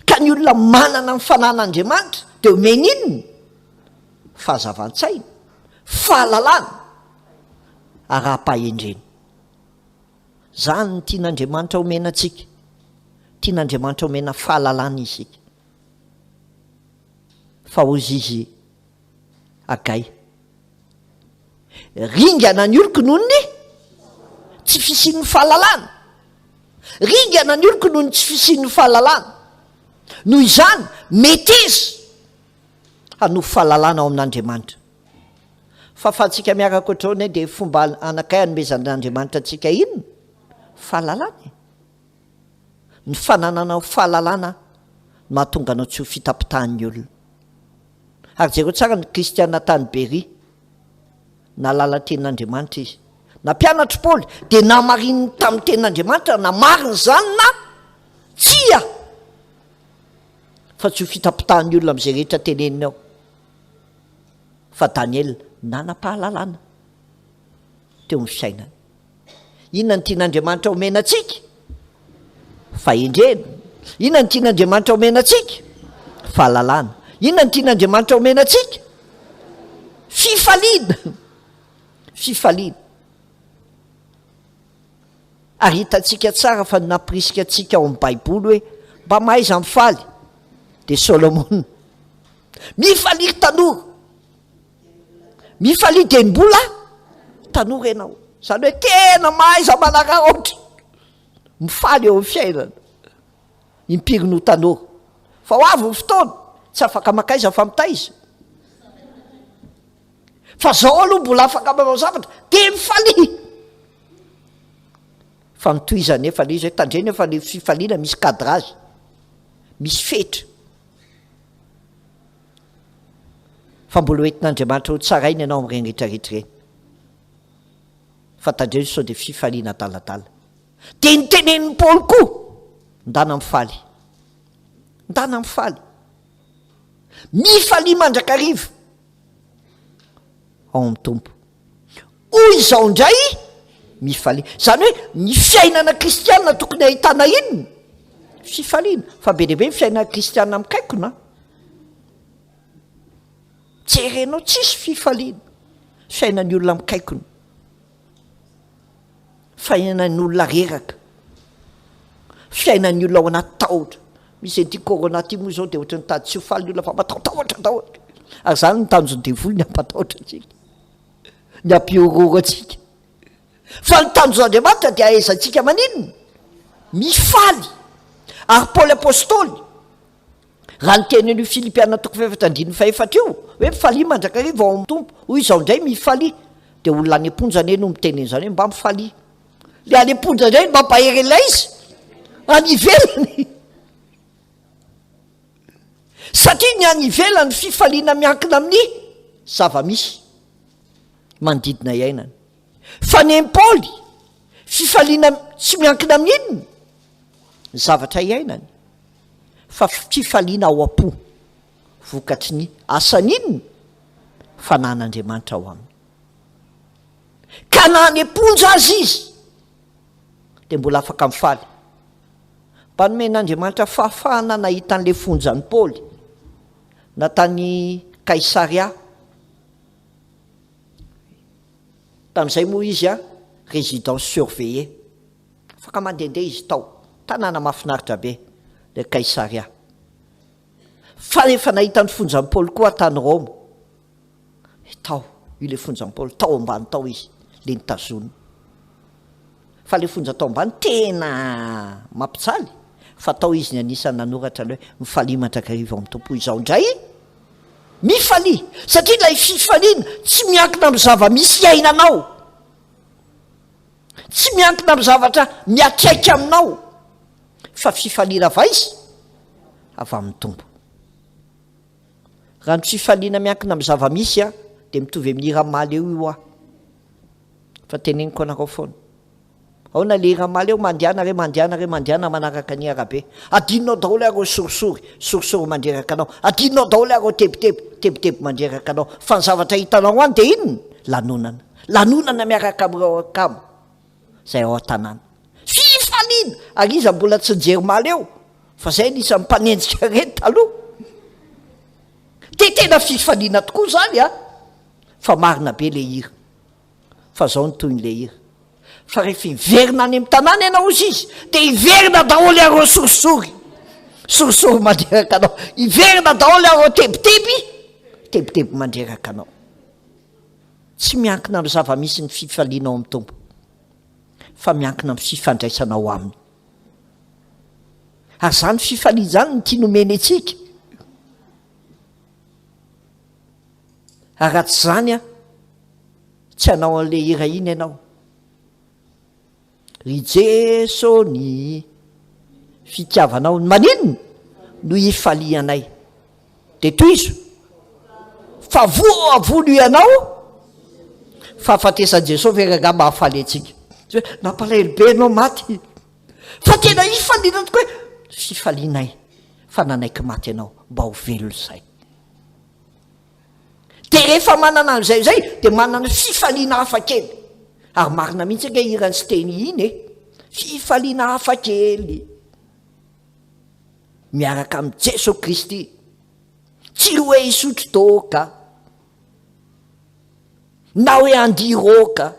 Ka ny olona manana ny fanan'Andriamanitra dia omeny inona? Fahazavan-tsaina, fahalalana, ara-pahendrena. Izany no tian'Andriamanitra omena antsika. Tian'Andriamanitra omena fahalalana isika. Fa hozy izy Hagay. Ringana ny oloko noho ny tsy fisian'ny fahalalana. Ringana ny oloko noho ny tsy fisian'ny fahalalana. Noho izany, meteza hanovo fahalalana ao amin'Andriamanitra. Fa afahantsika miaraka ohatr'izao anie dia fomba anankiray anomezan'Andriamanitra antsika inona? Fahalalana e. Ny fanananao fahalalana no mahatonga anao tsy ho fitapitahan'ny olona. Ary jereo tsara ny kristiana tany Beria. Nahalala tenin'Andriamanitra izy. Nampianatra Paoly, dia namarininy tamin'ny tenin'Andriamanitra na marina izany na tsia. Fa tsy ho fitapitahan'ny olona amin'izay rehetra teneniny ao. Fa Daniela nanam-pahalalana teo amin'ny fiainany. Inona no tian'Andriamanitra omena antsika? Fahendrena. Inona no tian'Andriamanitra omena antsika? Fahalalana. Inona no tian'Andriamanitra omena antsika? Fifaliana. Fifaliana. Ary hitantsika tsara fa nampirisika antsika ao amin'ny Baiboly hoe mba mahaiza mifaly. Dia Solomona. Mifalia ry tanora. Mifalia dia mbola tanora ianao. Izany hoe tena mahaiza manararaotra. Mifaly eo amin'ny fiainana. Impiry no tanora. Fa ho avy ny fotoana, tsy afaka mankaiza fa mitaiza. Fa zao aloha mbola afaka manao zavatra dia mifalia. Fa mitohiza anefa le izy hoe tandremo fa le fifaliana misy cadrage, misy fetra. Fa mbola ho entin'Andriamanitra ho tsaraina ianao amin'ireny rehetrarehetra ireny. Fa tandremo sao dia fifaliana adaladala. Dia notenenin'i Paoly koa, ndana mifaly. Ndana mifaly. Mifalia mandrakariva ao amin'ny Tompo. Hoy izao indray, mifalia. Izany hoe ny fiainana kristiana tokony ahitana inona? Fifaliana. Fa be dia be ny fiainana kristiana mikaikona. Jerenao tsisy fifaliana. Fiainan'ny olona mikaikona. Fiainan'ny olona reraka. Fiainan'ny olona ao anaty tahotra. Misy an'ity corona ity moa izao dia ohatran'ny tady tsy ho faly ny olona fa matahotahotra daholo. Ary izany no tanjon'ny devoly ny hampatahotra antsika. Ny hampihorohoro antsika. Fa ny tanjon'Andriamanitra dia ahaizantsika maninona? Mifaly. Ary Paoly Apostoly, raha niteny an'io Filipiana toko fahefatra andininy fahefatra io, hoe mifalia mandrakariva ao amin'ny Tompo, hoy izao indray mifalia, dia olona any am-ponja anie no miteny an'izany hoe mba mifalia. Le any am-ponja indray no mampahery an'ilay izy any ivelany. Satria ny any ivelany fifaliana miankina amin'ny zava-misy manodidina iainana. Fa ny an'i Paoly, fifaliana tsy miankina amin'ny inona? Ny zavatra iainany, fa fifaliana ao am-po, vokatry ny asan'inona? Fanan'Andriamanitra ao aminy. Ka na any am-ponja aza izy, dia mbola afaka mifaly. Mba nomen'Andriamanitra fahafahana nahita an'ilay fonjan'i Paoly, na tany Kaisaria. Tamin'izay moa izy résidence surveillée. Afaka mandehandeha izy tao. Tanàna mahafinaritra be ilay Kaisaria. Fa efa nahita ny fonjan'i Paoly koa aho tany Roma. Tao, io ilay fonjan'i Paoly, tao ambany tao izy, ilay nitazonina. Fa ilay fonja tao ambany tena mampijaly, fa tao izy ny anisan'ny nanoratra ilay hoe mifalia mandrakariva ao amin'ny Tompo. Izao indray, mifalia, satria ilay fifaliana tsy miankina amin'ny zava-misy iainanao, tsy miankina amin'ny zavatra miatraika aminao, fa fifaliana avy aiza? Avy amin'ny Tompo. Raha ny fifaliana miankina amin'ny zava-misy an, dia mitovy amin'ny hiran'i Mahaleo io hoa. Fa teneniko anareo foana. Ahoana le hiran'i Mahaleo, mandehana re, mandehana re, mandehana manaraka ny arabe. Adinonao daholo ary ireo sorisory, sorisory mandreraka anao. Adinonao daholo ary ireo tebiteby, tebiteby mandreraka anao. Fa ny zavatra hitanao any dia inona? Lanonana. Lanonana miaraka amin'ireo akama izay ao an-tanàna. Fifaliana! Ary iza mbola tsy nijery Mahaleo? Fa zay anisan'ny mpanenjika ireny taloha. Dia tena fifaliana tokoa izany a! Fa marina be le hira. Fa zao ny tohin'le hira. Fa rehefa hiverina any amin'ny tanàna ianao hozy izy, dia hiverina daholo ireo sorisory. Sorisory mandreraka anao. Hiverina daholo ireo tebiteby, tebiteby mandreraka anao. Tsy miankina amin'ny zava-misy ny fifaliana ao amin'ny Tompo, fa miankina amin'ny fifandraisanao Aminy. Ary izany fifaliana izany no tiany omena antsika. Ary raha tsy izany an, tsy hanao an'ilay hira iny ianao. Ry Jeso ny fitiavanao ny maninona no hifalianay. Dia tohizo fa voavono ianao fahafatesan'i Jesoa ve rangahy mahafaly antsika? Tsy hoe nampalahelo be ianao maty. Fa tena ifaliana tokoa hoe fifalianay fa nanaiky maty ianao mba ho velona izay. Dia rehefa manana an'izay izay dia manana fifaliana hafa kely. Ary marina mihitsy ange hiran'i Siteny iny e. Fifaliana hafa kely. Miaraka amin'i Jesoa Kristy. Tsy hoe hisotro toaka na hoe handihy roka.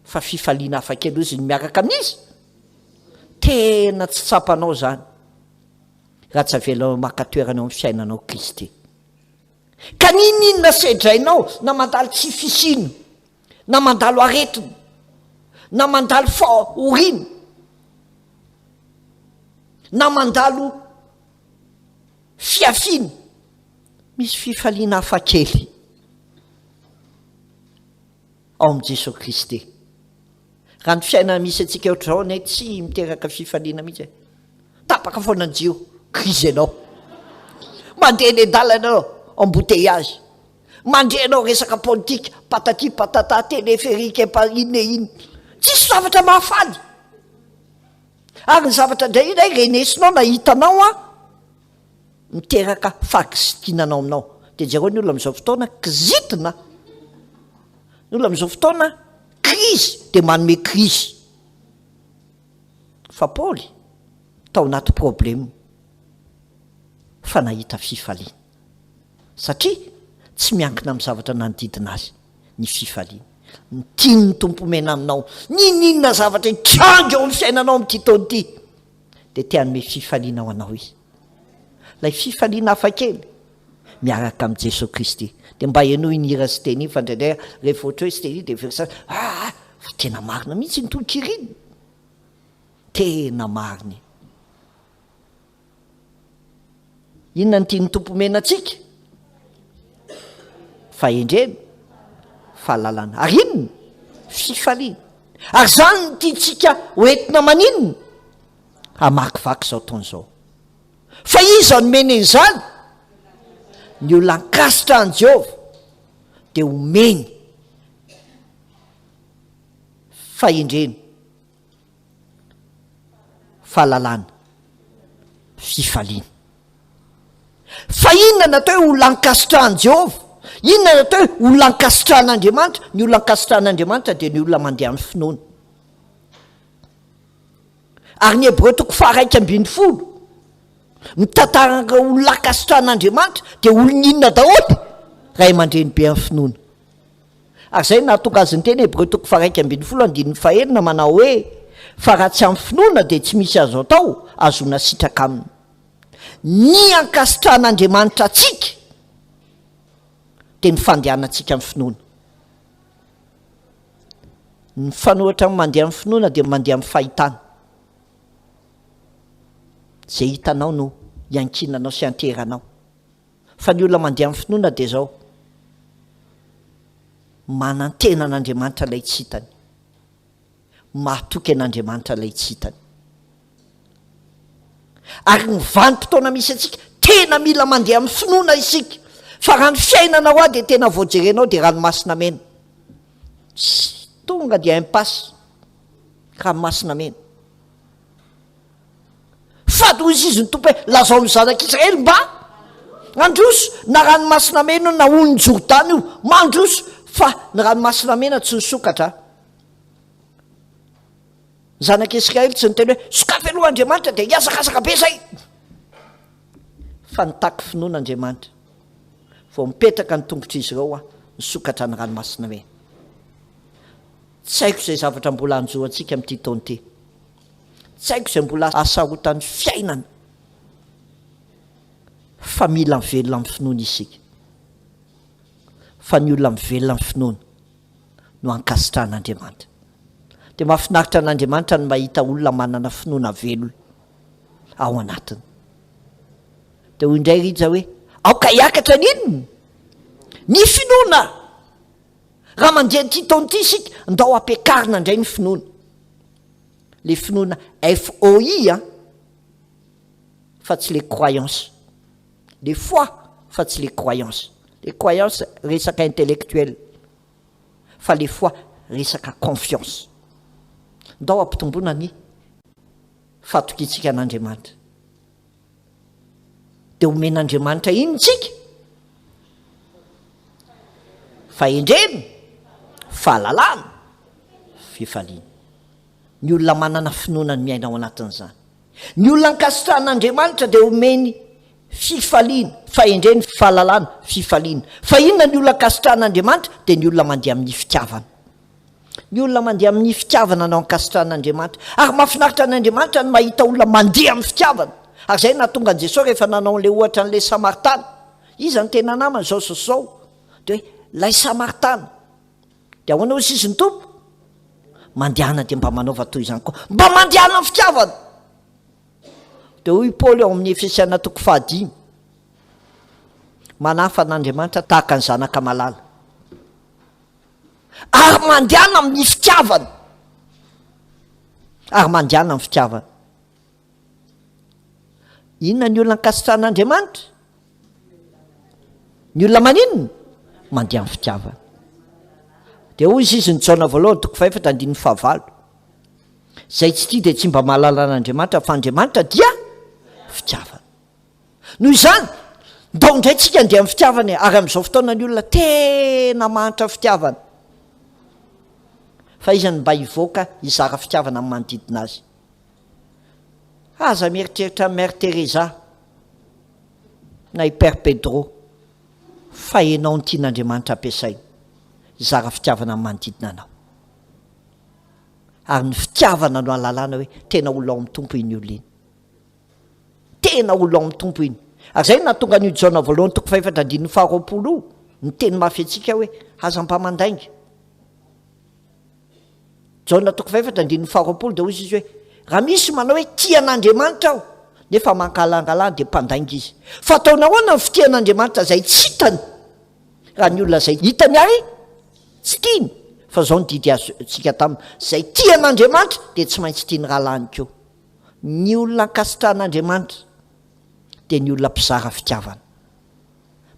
Fa fifaliana hafa kely ozy ny miaraka amin'iza? Tena tsy tsapanao izany raha tsy avelanao maka toerana eo amin'ny fiainanao Kristy. Ka n'inon'inona sedrainao na mandalo tsy fisiana, na mandalo aretina, na mandalo fahoriana, na mandalo fiafiana, misy fifaliana hafa kely. Ao amin'i Jesoa Kristy. Raha ny fiainana misy antsika ohatr'izao anie tsy miteraka fifaliana mihitsy e. Tapaka foana ny jiro, crise ianao. Mandeha eny an-dalana ianao, embouteillage. Mandre ianao resaka politika, patati patata, téléphérique, pa inona e inona. Tsisy zavatra mahafaly. Ary ny zavatra indray indray renesinao na hitanao an, miteraka fahakizitinana ao aminao. Dia jereo ny olona amin'izao fotoana, kizitina. Ny olona amin'izao fotoana, krizy dia manome krizy. Fa Paoly tao anaty problème fa nahita fifaliana. Satria tsy miankina amin'ny zavatra nanodidina azy ny fifaliana. Ny tian'ny Tompo omena aminao, n'inon'inona zavatra hitranga eo amin'ny fiainanao amin'ity taona ity, dia te hanome fifaliana ho anao Izy. Ilay fifaliana hafakely miaraka amin'i Jesoa Kristy. Dia mba henoy ny hira Siteny iny fa indraindray rehefa ohatra hoe Siteny dia very saina, ah, fa tena marina mihitsy iny tononkira iny. Tena marina iny. Inona no tian'ny Tompo omena antsika? Fahendrena, fahalalana. Ary inona? Fifaliana. Ary izany no tiantsika hoentina maninona? Hamakivaky izao taona izao. Fa iza no omeny an'izany? Ny olona ankasitrahan'i Jehovah dia omeny fahendrena. fahalalana, fifaliana. Fa inona no atao hoe olona ankasitrahan'i Jehovah? Inona no atao hoe olona ankasitrahan'Andriamanitra? Ny olona ankasitrahan'Andriamanitra dia ny olona mandeha amin'ny finoana. Ary ny Hebreo toko faha-11 mitantara an'ireo olona ankasitrahan'Andriamanitra dia olona inona daholo? Ray aman-dreny be amin'ny finoana. Ary izay no nahatonga azy niteny, Hebreo toko faha-11 andininy fahenina, manao hoe, Fa raha tsy amin'ny finoana dia tsy misy azo atao ahazoana sitraka aminy. Ny ankasitrahan'Andriamanitra antsika dia ny fandehanantsika amin'ny finoana. Ny mifanohitra amin'ny mandeha amin'ny finoana dia mandeha amin'ny fahitana. Izay hitanao no iankinanao sy ianteheranao. Fa ny olona mandeha amin'ny finoana dia izao, manantena an'Andriamanitra ilay tsy hitany, mahatoky an'Andriamanitra ilay tsy hitany. Ary ny vanim-potoana misy antsika, tena mila mandeha amin'ny finoana isika. Fa raha ny fiainana ho ahy dia tena vao jerenao dia ranomasina mena. Tsy tonga dia impasse, ranomasina mena. Fady hoy izy ny Tompo hoe, Lazao amin'ny zanak'Israely mba handroso, na ranomasina mena io na onin'i Jordana io, mandroso, fa ny ranomasina mena tsy nisokatra. Ny zanak'Israely tsy niteny hoe, sokafy aloha Andriamanitra dia hihazakazaka be izay. Fa nitaky finoana Andriamanitra. Vao mipetraka ny tongotr'izy ireo aho, nisokatra ny ranomasina mena. Tsy haiko izay zavatra mbola hanjo antsika amin'ity taona ity. Tsy haiko izay mbola hasarotan'ny fiainana fa mila mivelona amin'ny finoana isika. Fa ny olona mivelona amin'ny finoana no ankasitrahan'Andriamanitra. Dia mahafinaritra an'Andriamanitra ny mahita olona manana finoana velona ao anatiny. Dia hoy indray Rija hoe, aoka hiakatra ny inona? Ny finoana! Raha mandeha an'ity taona ity isika, ndao ampiakarina indray ny finoana. Le finoana FOI an, fa tsy le croyance. Le foi fa tsy le croyance. Le croyance resaka intellectuel, fa le foi resaka confiance. Ndao ampitomboina ny fahatokiantsika an'Andriamanitra. Dia omen'Andriamanitra inona isika? Fahendrena, fahalalana, fifaliana. Ny olona manana finoana no miaina ao anatin'izany. Ny olona ankasitrahan'Andriamanitra dia omeny fifaliana, fahendrena, fahalalana, fifaliana. Fa inona ny olona ankasitrahan'Andriamanitra? Dia ny olona mandeha amin'ny fitiavana. Ny olona mandeha amin'ny fitiavana no ankasitrahan'Andriamanitra. Ary mahafinaritra an'Andriamanitra ny mahita olona mandeha amin'ny fitiavana. Ary izay no nahatonga an'i Jesosy rehefa nanao an'ilay ohatra an'ilay Samaritana. Iza no tena namany izao sy izao? Dia hoe, ilay Samaritana. Dia ahoana hoy sisa ny Tompo? Mandehana dia mba manaova toy izany koa. Mba mandehana amin'ny fitiavana. Dia hoy Paoly ao amin'ny Efesiana toko fahadimy, Manahafa an'Andriamanitra tahaka ny zanaka malala. Ary mandehana amin'ny fitiavana. Ary mandehana amin'ny fitiavana. Inona ny olona ankasitrahan'Andriamanitra? Ny olona maninona? Mandeha amin'ny fitiavana. Dia hoy izy izy ny Jaona voalohany toko fahefatra andininy fahavalo. Izay tsy tia dia tsy mba mahalala an'Andriamanitra fa Andriamanitra dia fitiavana. Noho izany, ndao indray tsika handeha amin'ny fitiavana e, ary amin'izao fotoana ny olona tena mahantra fitiavana. Fa iza no mba hivoaka hizara fitiavana amin'ny manodidina azy? Aza mieritreritra an'i Mère Teresa na i Père Pedro fa ianao no tian'Andriamanitra ampiasaina hizara fitiavana amin'ny manodidina anao. Ary ny fitiavana no ahalalana hoe tena olona ao amin'ny Tompo iny olona iny. Tena olona ao amin'ny Tompo iny. Ary izay no nahatonga an'io Jaona voalohany toko fahefatra andininy faharoapolo io niteny mafy antsika hoe aza mba mandainga. Jaona toko fahefatra andininy faharoapolo dia hoy izy hoe raha misy manao hoe tia an'Andriamanitra aho nefa mankalangalana dia mpandainga izy. Fa ataony ahoana ny fitia an'Andriamanitra izay tsy hitany? Raha ny olona izay hitany ary tsy tiany. Fa izao ny didy azontsika taminy, izay tia an'Andriamanitra dia tsy maintsy tia ny rahalahiny koa. Ny olona ankasitrahan'Andriamanitra dia ny olona mpizara fitiavana.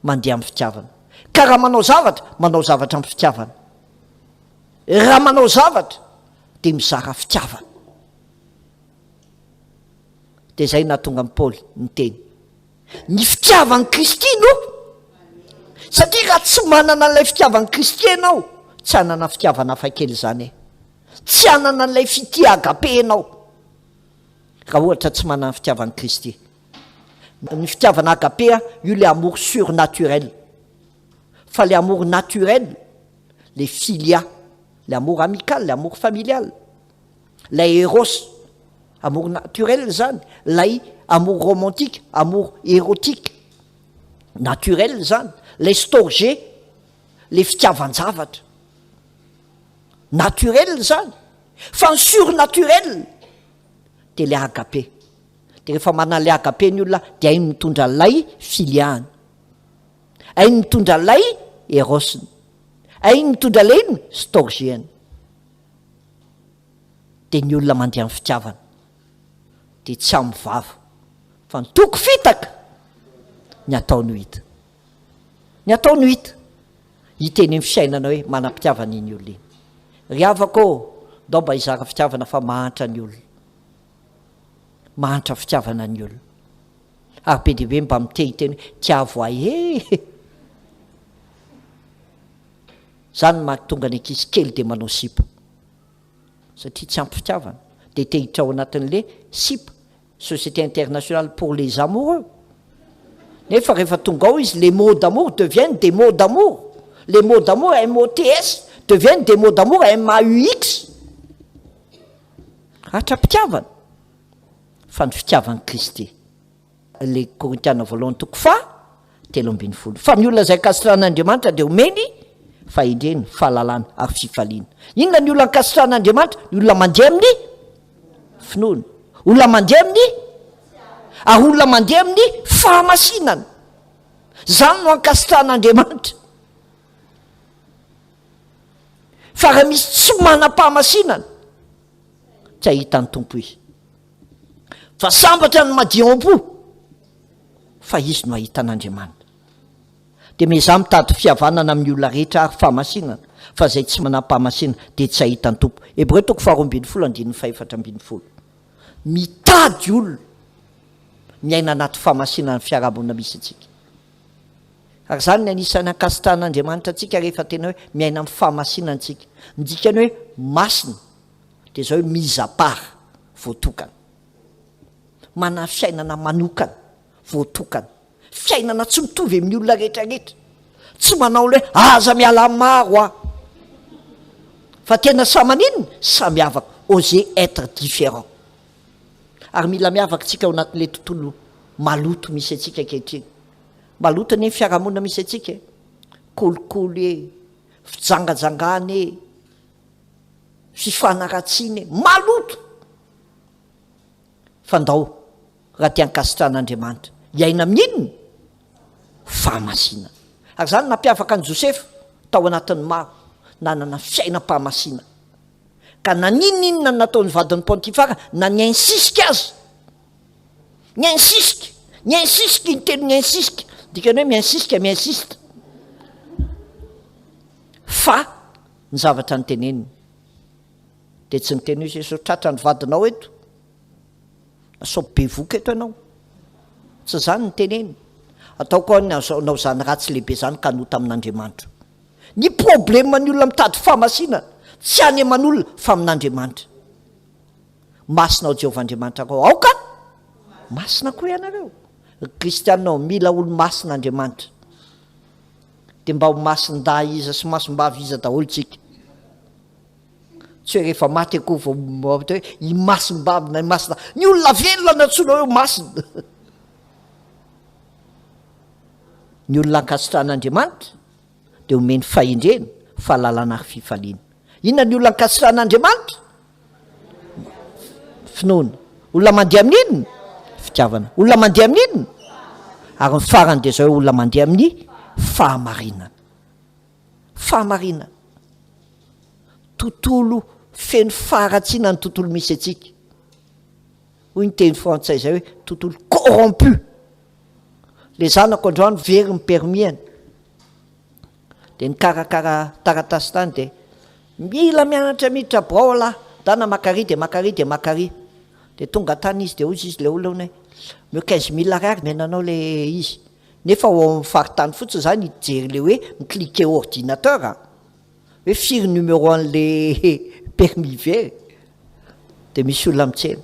Mandeha amin'ny fitiavana. Ka raha manao zavatra, manao zavatra amin'ny fitiavana. Raha manao zavatra dia mizara fitiavana. Dia izay nahatonga an'i Paoly niteny. Ny fitiavan'i Kristy no satria raha tsy manana an'ilay fitiavan'i Kristy ianao, tsy hanana fitiavana hafa kely izany e. Tsy hanana an'ilay fitia agape ianao raha ohatra tsy manana ny fitiavan'i Kristy. Ny fitiavana agape, io ilay amour surnaturel. Fa ilay amour naturel, le philia, le amour amical, le amour familial, lay eros, amour naturel zany, lay amour romantique, amour érotique, naturel zany, lay storge, le fitiavan-javatra, naturel zany, fa ny surnaturel de le agape, de rehefa manana le agape ny olona de hainy mitondra lay philia-ny. Hainy mitondra lay Eros-ny. Hainy mitondra lay inona? Storge-ny. Dia ny olona mandeha amin'ny fitiavana dia tsy amin'ny vava fa ny toko fitaka ny atao no hita. Ny atao no hita. Hita eny amin'ny fiainana hoe manam-pitiavana iny olona iny. Ry havako ô, ndao mba hizara fitiavana fa mahantra ny olona. Mahantra fitiavana ny olona. Ary be dia be mba mite hiteny hoe tiavo ahy e! Zany no mahatonga ny ankizy kely dia manao sipa. Satria tsy ampy fitiavana. Dia te hiditra ao anatin'le sipa, Société Internationale pour les Amoureux. Nefa rehefa tonga ao izy, les mots d'amour deviennent des mots d'amour. Les mots d'amour, M-O-T-S, deviennent des mots d'amour, M-A-U-X. Ratra-pitiavana. Fa ny fitiavan'i Kristy. Ilay Korintiana voalohany toko faha 13. Fa ny olona izay ankasitrahan'Andriamanitra dia omeny fahendrena, fahalalana ary fifaliana. Inona ny olona ankasitrahan'Andriamanitra? Ny olona mandeha amin'ny finoana, olona mandeha amin'ny ary olona mandeha amin'ny fahamasinana. Izany no ankasitrahan'Andriamanitra. Fa raha misy tsy manam-pahamasinana, tsy hahita ny Tompo izy. Fa sambatra ny madio am-po, fa izy no hahita an'Andriamanitra. Dia miezaha mitady fihavanana amin'ny olona rehetra ary fahamasinana, fa izay tsy manam-pahamasinana dia tsy hahita ny Tompo. Hebreo toko faharoa ambin'ny folo andininy fahefatra ambin'ny folo. Mitady olona miaina anaty fahamasinana ny fiarahamonina misy antsika. Ary izany ny anisan'ny ankasitrahan'Andriamanitra antsika rehefa tena hoe miaina amin'ny fahamasinana isika. Ny dikany hoe masina dia izao hoe mise à part, voatokana. Manana fiainana manokana, voatokana. Fiainana tsy mitovy amin'ny olona rehetra rehetra. Tsy manao ilay hoe aza miala maro aho. Fa tena samy maninona? Samy miavaka. Oser être différent. Ary mila miavaka isika ao anatin'ilay tontolo maloto misy antsika ankehitriny. Maloto anie ny fiarahamonina misy antsika e. Kolikoly e, fijangajangana e, fifanaratsiana e, maloto! Fa ndao raha te hankasitrahan'Andriamanitra, hiaina amin'ny inona? Fahamasinana. Ary izany nampiavaka an'i Josefa tao anatin'ny maro. Nanana fiainam-pahamasinana. Ka na n'inon'inona nataon'ny vadin'i Pontifara, na niainsisika aza, niainsisika, niainsisika, intelo niainsisika, dikany hoe miainsisika, mi-insiste, fa ny zavatra noteneniny, dia tsy niteny hoe izy hoe sao tratra ny vadinao eto, na sao bevoka eto ianao, tsy izany no teneniny, ataoko aho ny hanao izany ratsy lehibe izany ka hanota amin'Andriamanitra. Ny problème ny olona mitady fahamasinana tsy any aman'olona fa amin'Andriamanitra. Masina ao Jehovah Andriamanitrareo. Aoka masina koa ianareo. Ry kristianina ô, mila olo-masina Andriamanitra. Dia mba ho masin-dahy iza sy masim-bavy iza daholo tsika. Tsy hoe rehefa maty akory vao hoe i masim-bavy na i masina. Ny olona velona no antsoina hoe masina. Ny olona ankasitrahan'Andriamanitra dia omeny fahendrena, fahalalana ary fifaliana. Inona ny olona ankasitrahan'Andriamanitra? Finoana. Olona mandeha amin'ny inona? Fitiavana. Olona mandeha amin'ny inona? Ary ny farany dia izao hoe olona mandeha amin'ny fahamarinana. Fahamarinana. Tontolo feno faharatsiana ny tontolo misy antsika. Hoy ny teny frantsay izay hoe tontolo corrompu. Le zanako androany very ny permis-ny. Dia nikarakara taratasy tany dia mila mianatra miditra birao lah, dana makary dia makary dia makary. Dia tonga tany izy dia hoy izy le olona hoe omeo quinze mille ariary omena anao le izy. Nefa ao amin'ny faritany fotsiny zany hijery le hoe mi-cliquer ordinateur a. Hoe firy numéro an'le permis very. Dia misy olona mitsena.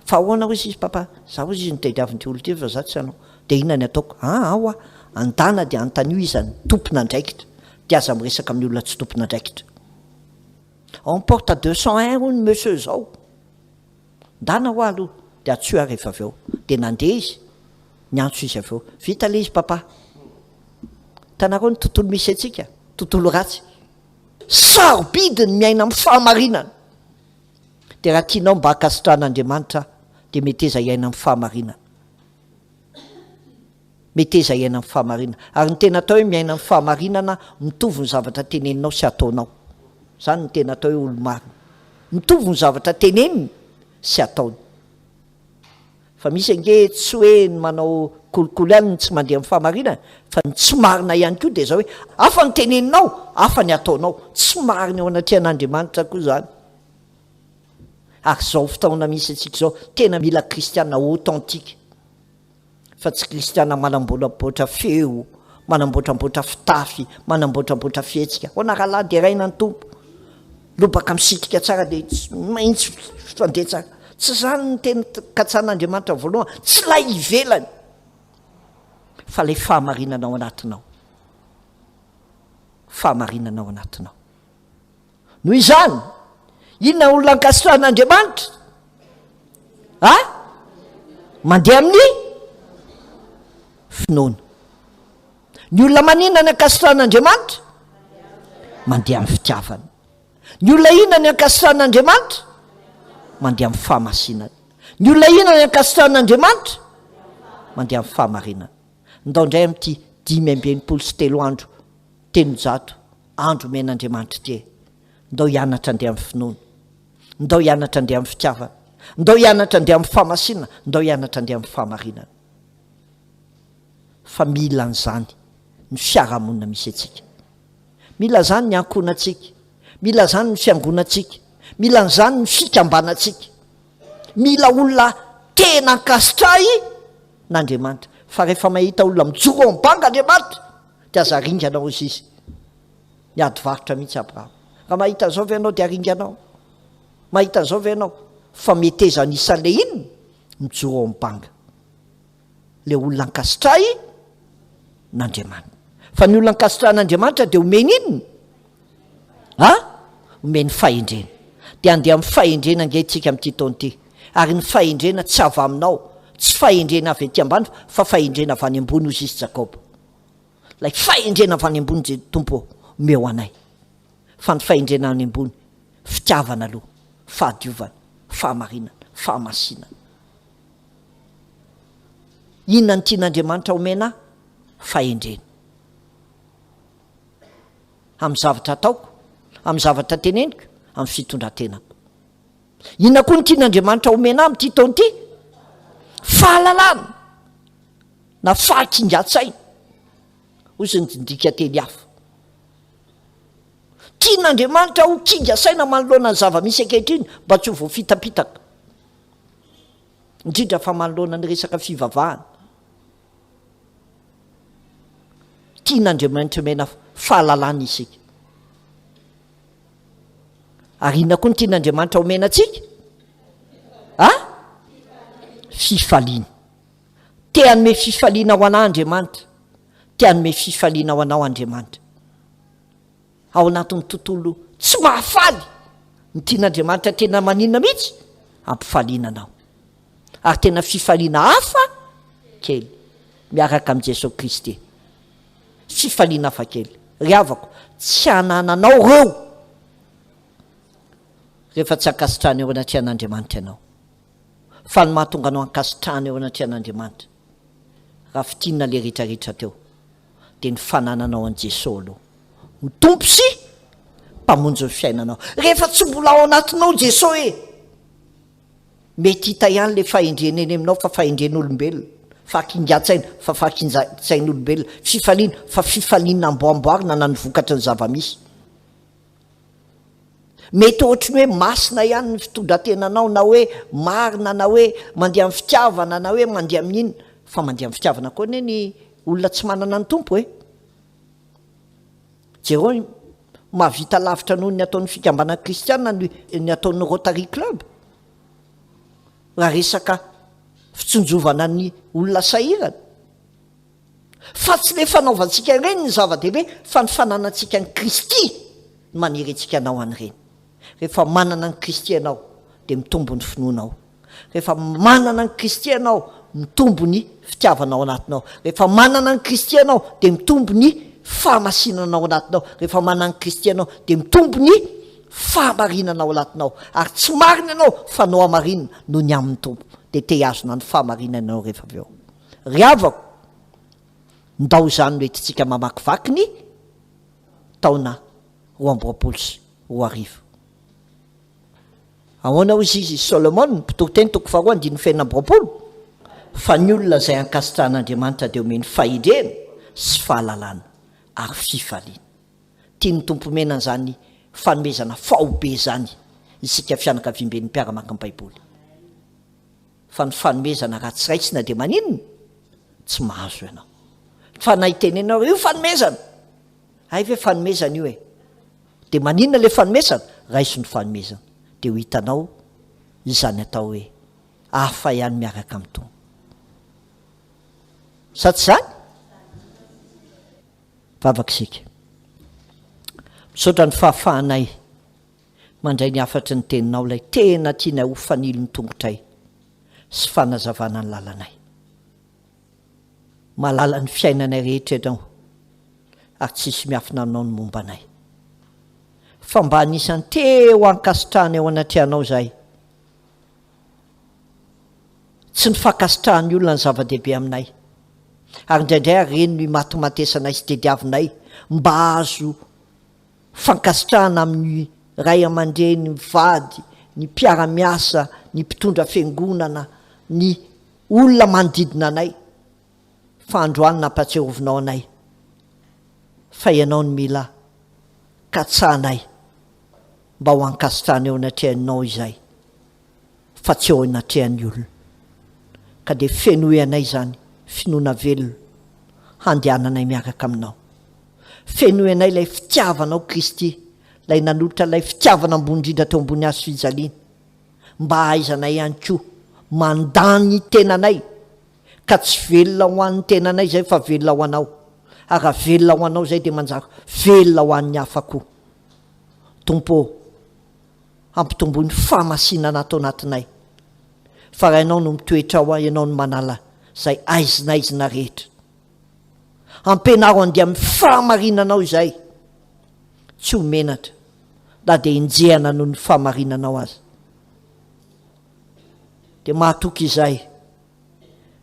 Fa ahoana hoy izy papa? Za hoy izy no tadiavin'ity olona ity fa za tsy hanao. Dia inona ny ataoko? Aa hoa, andana dia anontanio iza ny tompon'andraikitra. Dia aza miresaka amin'ny olona tsy tompon'andraikitra. En porte 201 hono monsieur zao. Ndana hoa aloha dia antsoy aho rehefa avy eo. Dia nandeha izy, niantso izy avy eo. Vita ilay izy papa. Hitanareo ny tontolo misy antsika? Tontolo ratsy. Sarobidy ny miaina amin'ny fahamarinana. Dia raha tianao mba hankasitrahan'Andriamanitra dia meteza hiaina amin'ny fahamarinana. Meteza hiaina amin'ny fahamarinana. Ary ny tena atao hoe miaina amin'ny fahamarinana, mitovy ny zavatra teneninao sy ataonao. Izany no tena atao hoe olo-marina. Mitovy ny zavatra teneniny sy ataony. Fa misy ange tsy hoe ny manao kolikoly ihany no tsy mandeha amin'ny fahamarinana, fa ny tsy marina ihany koa dia izao hoe hafa ny teneninao, hafa ny ataonao. Tsy marina eo anatrehan'Andriamanitra koa izany. Ary izao fotoana misy antsika izao, tena mila kristiana authentique. Fa tsy kristiana manambolamboatra feo, manamboatramboatra fitafy, manamboatramboatra fihetsika. Ahoana rahalahy, deraina ny Tompo. Lobaka misitrika tsara dia tsy maintsy fandeha tsara. Tsy izany ny teny katsahin'Andriamanitra voalohany, tsy ilay ivelany, fa ilay fahamarinana ao anatinao. Fahamarinana ao anatinao. Noho izany, inona olona ankasitrahan'Andriamanitra? A? Mandeha amin'ny finoana. Ny olona maninona ny ankasitrahan'Andriamanitra? Mandeha amin'ny fitiavana. Ny olona inona ny ankasitrahan'Andriamanitra? Mandeha amin'ny fahamasinana. Ny olona inona ny ankasitrahan'Andriamanitra? Mandeha amin'ny fahamarinana. Ndao indray amin'ity 365 andro 300 andro omen'Andriamanitra ity e! Ndao hianatra andeha amin'ny finoana. Ndao hianatra andeha amin'ny fitiavana. Ndao hianatra andeha amin'ny fahamasinana. Ndao hianatra andeha amin'ny fahamarinana. Fa mila an'izany ny fiarahamonina misy antsika. Mila an'izany ny ankohonantsika. Mila an'izany ny fiangonantsika. Mila an'izany ny fikambanantsika. Mila olona tena ankasitrahin'Andriamanitra. Fa rehefa mahita olona mijoro ao amin'ny banga Andriamanitra, dia aza aringana hozy izy. Niady varotra mihitsy Abrahama. Raha mahita an'izao ve ianao dia aringanao? Mahita an'izao ve ianao? Fa meteza anisan'ilay inona? Mijoro ao amin'ny banga. Ilay olona ankasitrahy n'Andriamanitra. Fa ny olona ankasitrahan'Andriamanitra dia omeny inona? A? Omeny fahendrena. Dia andeha amin'ny fahendrena ange isika amin'ity taona ity. Ary ny fahendrena tsy avy aminao, tsy fahendrena avy aty ambany fa fahendrena avy any ambony hozy izy Jakoba. Ilay fahendrena avy any ambony Je Tompo ô, omeo anay. Fa ny fahendrena any ambony, fitiavana aloha, fahadiovana, fahamarinana, fahamasinana. Inona no tian'Andriamanitra omena ahy? Fahendrena. Amin'ny zavatra ataoko? Amin'ny zavatra teneniko, amin'ny fitondran-tenako. Inona koa no tian'Andriamanitra homena ahy amin'ity taona ity? Fahalalana na fahakingan-tsaina, hoy izy ny dikanteny hafa. Tian'Andriamanitra ho kinga saina manoloana ny zava-misy ankehitriny mba tsy ho voafitapitaka, indrindra fa manoloana ny resaka fivavahana. Tian'Andriamanitra omena fahalalana isika. Ary inona koa no tian'Andriamanitra omena antsika? A? Fifaliana. Te hanome fifaliana ho anah Andriamanitra. Te hanome fifaliana ho anao Andriamanitra. Ao anatin'ny tontolo tsy mahafaly, ny tian'Andriamanitra tena maninona mihitsy? Ampifaliana anao. Ary tena fifaliana hafa kely miaraka amin'i Jesoa Kristy. Fifaliana hafa kely. Ry havako, tsy anananao ireo rehefa tsy ankasitrahana eo anatrehan'Andriamanitra ianao. Fa ny mahatonga anao ankasitrahana eo anatrehan'Andriamanitra, raha fintinina ilay rehetrarehetra teo, dia ny fanananao an'i Jesoa aloha ho Tompo sy Mpamonjy ny fiainanao. Rehefa tsy mbola ao anatinao Jesoa e! Mety hita ihany ilay fahendrena eny aminao fa fahendren'olombelona, fahakingan-tsaina fa fahakingan-tsain'olombelona, fifaliana fa fifaliana amboamboarina na ny vokatry ny zava-misy. Mety ohatry ny hoe masina ihany ny fitondran-tenanao na hoe marina na hoe mandeha amin'ny fitiavana na hoe mandeha amin'ny inona, fa mandeha amin'ny fitiavana koa anie ny olona tsy manana ny Tompo e! Jereo mahavita lavitra noho ny ataon'ny fikambanana kristiana ny ny ataon'ny Rotary Club raha resaka fitsinjovana ny olona sahirana. Fa tsy le fanaovantsika ireny ny zava-dehibe fa ny fananantsika an'i Kristy no manery antsika hanao an'ireny. Rehefa manana an'i Kristy ianao dia mitombo ny finoanao. Rehefa manana an'i Kristy ianao, mitombo ny fitiavana ao anatinao. Rehefa manana an'i Kristy ianao, dia mitombo ny fahamasinana ao anatinao. Rehefa manana an'i Kristy ianao, dia mitombo ny fahamarinana ao anatinao. Ary tsy marina ianao fa nohamarinina noho ny amin'ny Tompo. Dia te hihazona ny fahamarinana ianao rehefa avy eo. Ry havako, ndao izany no entintsika mamakivaky ny taona 2022. Ahoana hoy izy i Solomona, Mpitoriteny toko faharoa andininy fahenina amby 20? Fa ny olona izay ankasitrahan'Andriamanitra dia omeny fahendrena sy fahalalana ary fifaliana. Tian'ny Tompo omena an'izany fanomezana faobe izany isika fianakaviamben'ny mpiara-maka ny Baiboly. Fa ny fanomezana raha tsy raisina dia maninona? Tsy mahazo ianao. Fa na itenenao io fanomezana! Hay ve fanomezana io e! Dia maninona ilay fanomezana? Raiso ny fanomezana dia ho hitanao izany atao hoe hafa ihany miaraka amin'ny Tompo. Sa tsy izany? Vavaka isika. Misaotra ny fahafahanay mandray ny hafatry ny teninao ilay tena tianay ho fanilo ny tongotray sy fanazavana ny lalanay. Mahalala ny fiainanay rehetra ianao ary tsisy miafina aminao ny momba anay. Fa mba anisan'ny te ho ankasitrahana eo anatrehanao izahay. Tsy ny fankasitrahan'ny olona no zava-dehibe aminay. Ary indraindray ary ireny no imatimatesanay sy tediavinay mba hahazo fankasitrahana amin'ny ray aman-dreny, ny vady, ny mpiara-miasa, ny mpitondra fiangonana, ny olona manodidina anay fa androany nampatsiarovinao anay fa ianao no mila katsahanay mba ho ankasitrahana eo anatrehanao izay fa tsy eo anatrehan'ny olona ka dia fenoy anay izany finoana velona handehananay miaraka aminao fenoy anay ilay fitiavanao Kristy ilay nanolotra ilay fitiavana ambony indrindra teo ambony hazo fijaliana mba hahaizanay ihany koa mandà ny tenanay ka tsy velona ho an'ny tenanay izay fa velona ho anao, ary raha velona ho anao izay dia manjary velona ho an'ny hafa koa. Tompo ô, ampitomboy ny fahamasinana ato anatinay, fa raha Ianao no mitoetra ao, Ianao no manala izay aizinaizina rehetra. Ampianaro handeha amin'ny fahamarinanao izahay, tsy ho menatra na dia enjehana noho ny fahamarinanao aza. Dia mahatoky izahay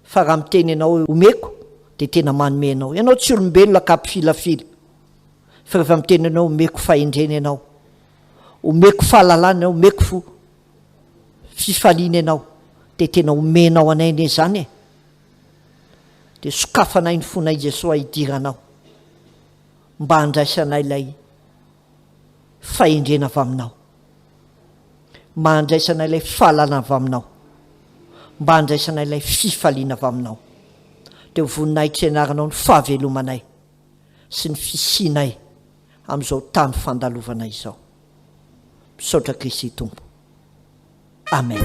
fa raha miteny ianao hoe omeko dia tena manome anao. Ianao tsy olombelona ka mpifilafila fa rehefa miteny ianao omeko fahendrena ianao. Omeko fahalalana ianao, omeko fifaliana ianao, dia tena omenao anay anie izany e! Dia sokafanay ny fonay Jesoa hidiranao mba handraisanay ilay fahendrena avy aminao, mba handraisana ilay fahalalana avy aminao, mba handraisana ilay fifaliana avy aminao. Dia ho voninahitry anaranao ny fahavelomanay sy ny fisianay amin'izao tany fandalovana izao. Misaotra Kristy Tompo. Amen.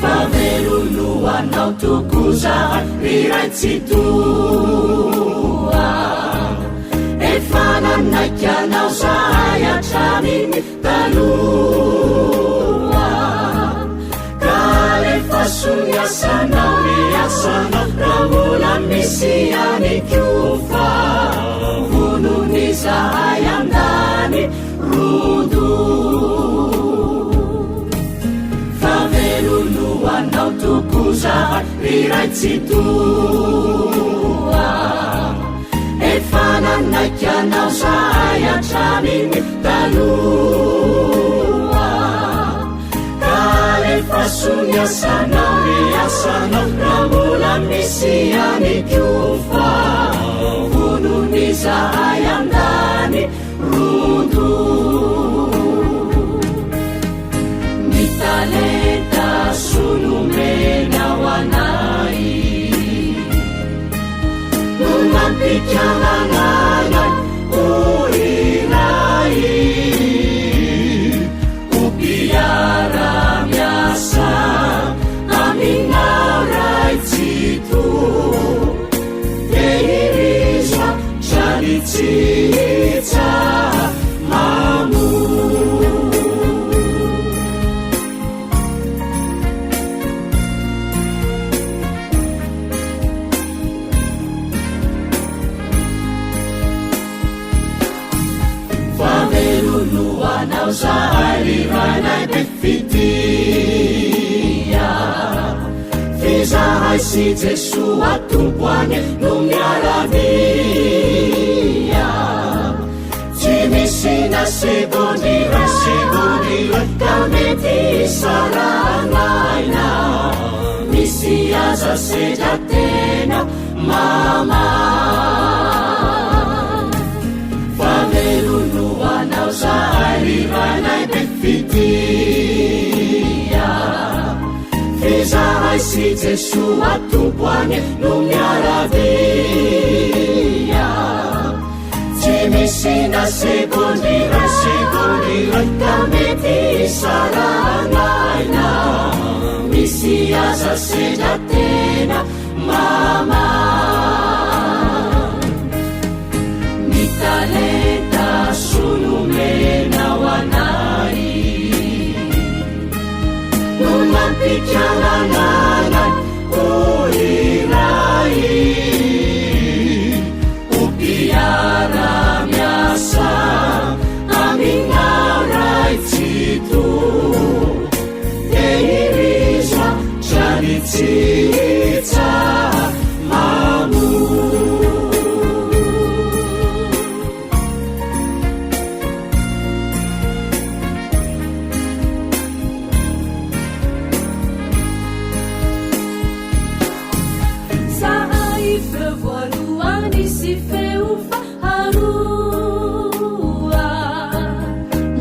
Fa velona ho anao tokoa zahay ry Ray Tsitoha. Efa nanaiky anao zahay hatramin'ny taloha. Ka alefaso ny asanao ny asanao raha mbola misy ihany koa fa vonona izahay handany rodo. Fa velona ho anao tokoa zahay ry Ray Tsitoha. Efa nanaiky anao zahay hatramin'ny taloha. Ka alefaso ny asanao ny asanao raha mbola misy ihany koa fa vonona izahay handany rodo. Ny talenta soa nomenao anay no nampikamana anay ho iray. Ho mpiara-miasa aminao Ray Tsitoha, Tehirizo hatrany tsy hitsaha-mamoa. Fa velona ho anao zahay ry Rainay be fitia. F'izahay sy Jesoa Tompo anie no miara-dia. Tsy misy na segondra iray, segondra iray ka mety hisarahana aina. Misy aza sedra tena Mama Fa velona ho anao zahay ry Rainay be fitia F'izahay sy Jesoa Tompo anie no miara-dia Tsy misy na segondra iray, segondra iray ka mety hisarahana aina Misy aza sedra tena Mama Ny talenta soa nomenao anay No nampikamana anay ho iray Ho mpiara-miasa aminao Ray Tsitoha Tehirizo hatrany tsy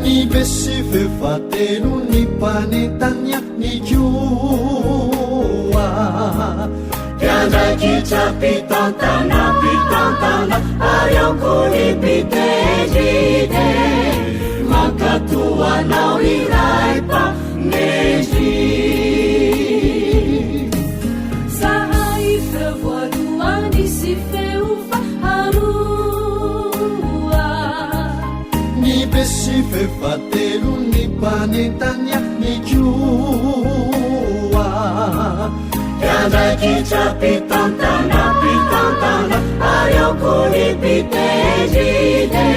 Ny be sy feo fahatelo ny mpanentana ny koa. Mpiandraikitra mpitantana mpitantana ary ao koa ny mpitendry dia mankatò anao ry Ray mpanendry. Zahay feo voalohany sy feo faharoa. Ny be sy feo fahatelo ny mpanentana ny koa. Mpiandraikitra mpitantana mpitantana ary ao koa ny mpitendry dia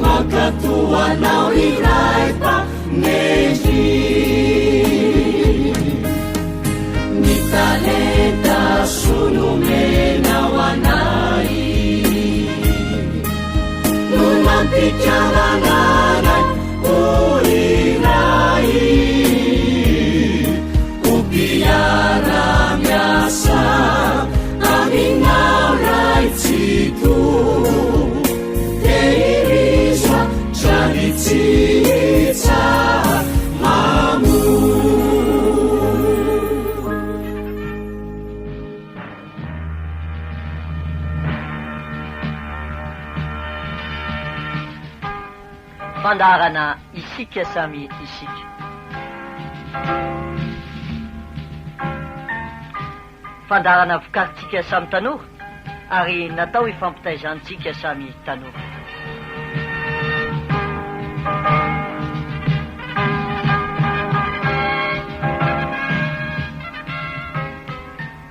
mankatò anao ry Ray mpanendry. Ny talenta soa nomenao anay. fitiavana anay ho iray ho mpiara-miasa aminao Ray Tsitoha tehirizo hatrany tsy hitsaha-mamoa. Fandaharana Isika samy isika. Fandaharana vokarintsika samy tanora ary natao hifampitaizantsika samy tanora.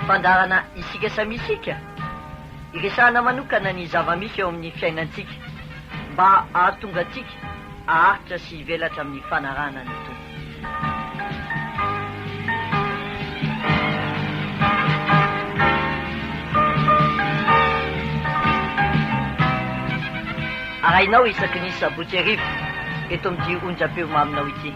Fandaharana Isika Samy Isika, iresahana manokana ny zava-misy eo amin'ny fiainantsika mba hahatonga antsika haharitra sy hivelatra amin'ny fanarahana ny Tompo. Arahinao isaky ny sabotsy hariva eto amin'ity onjam-peo maminao ity.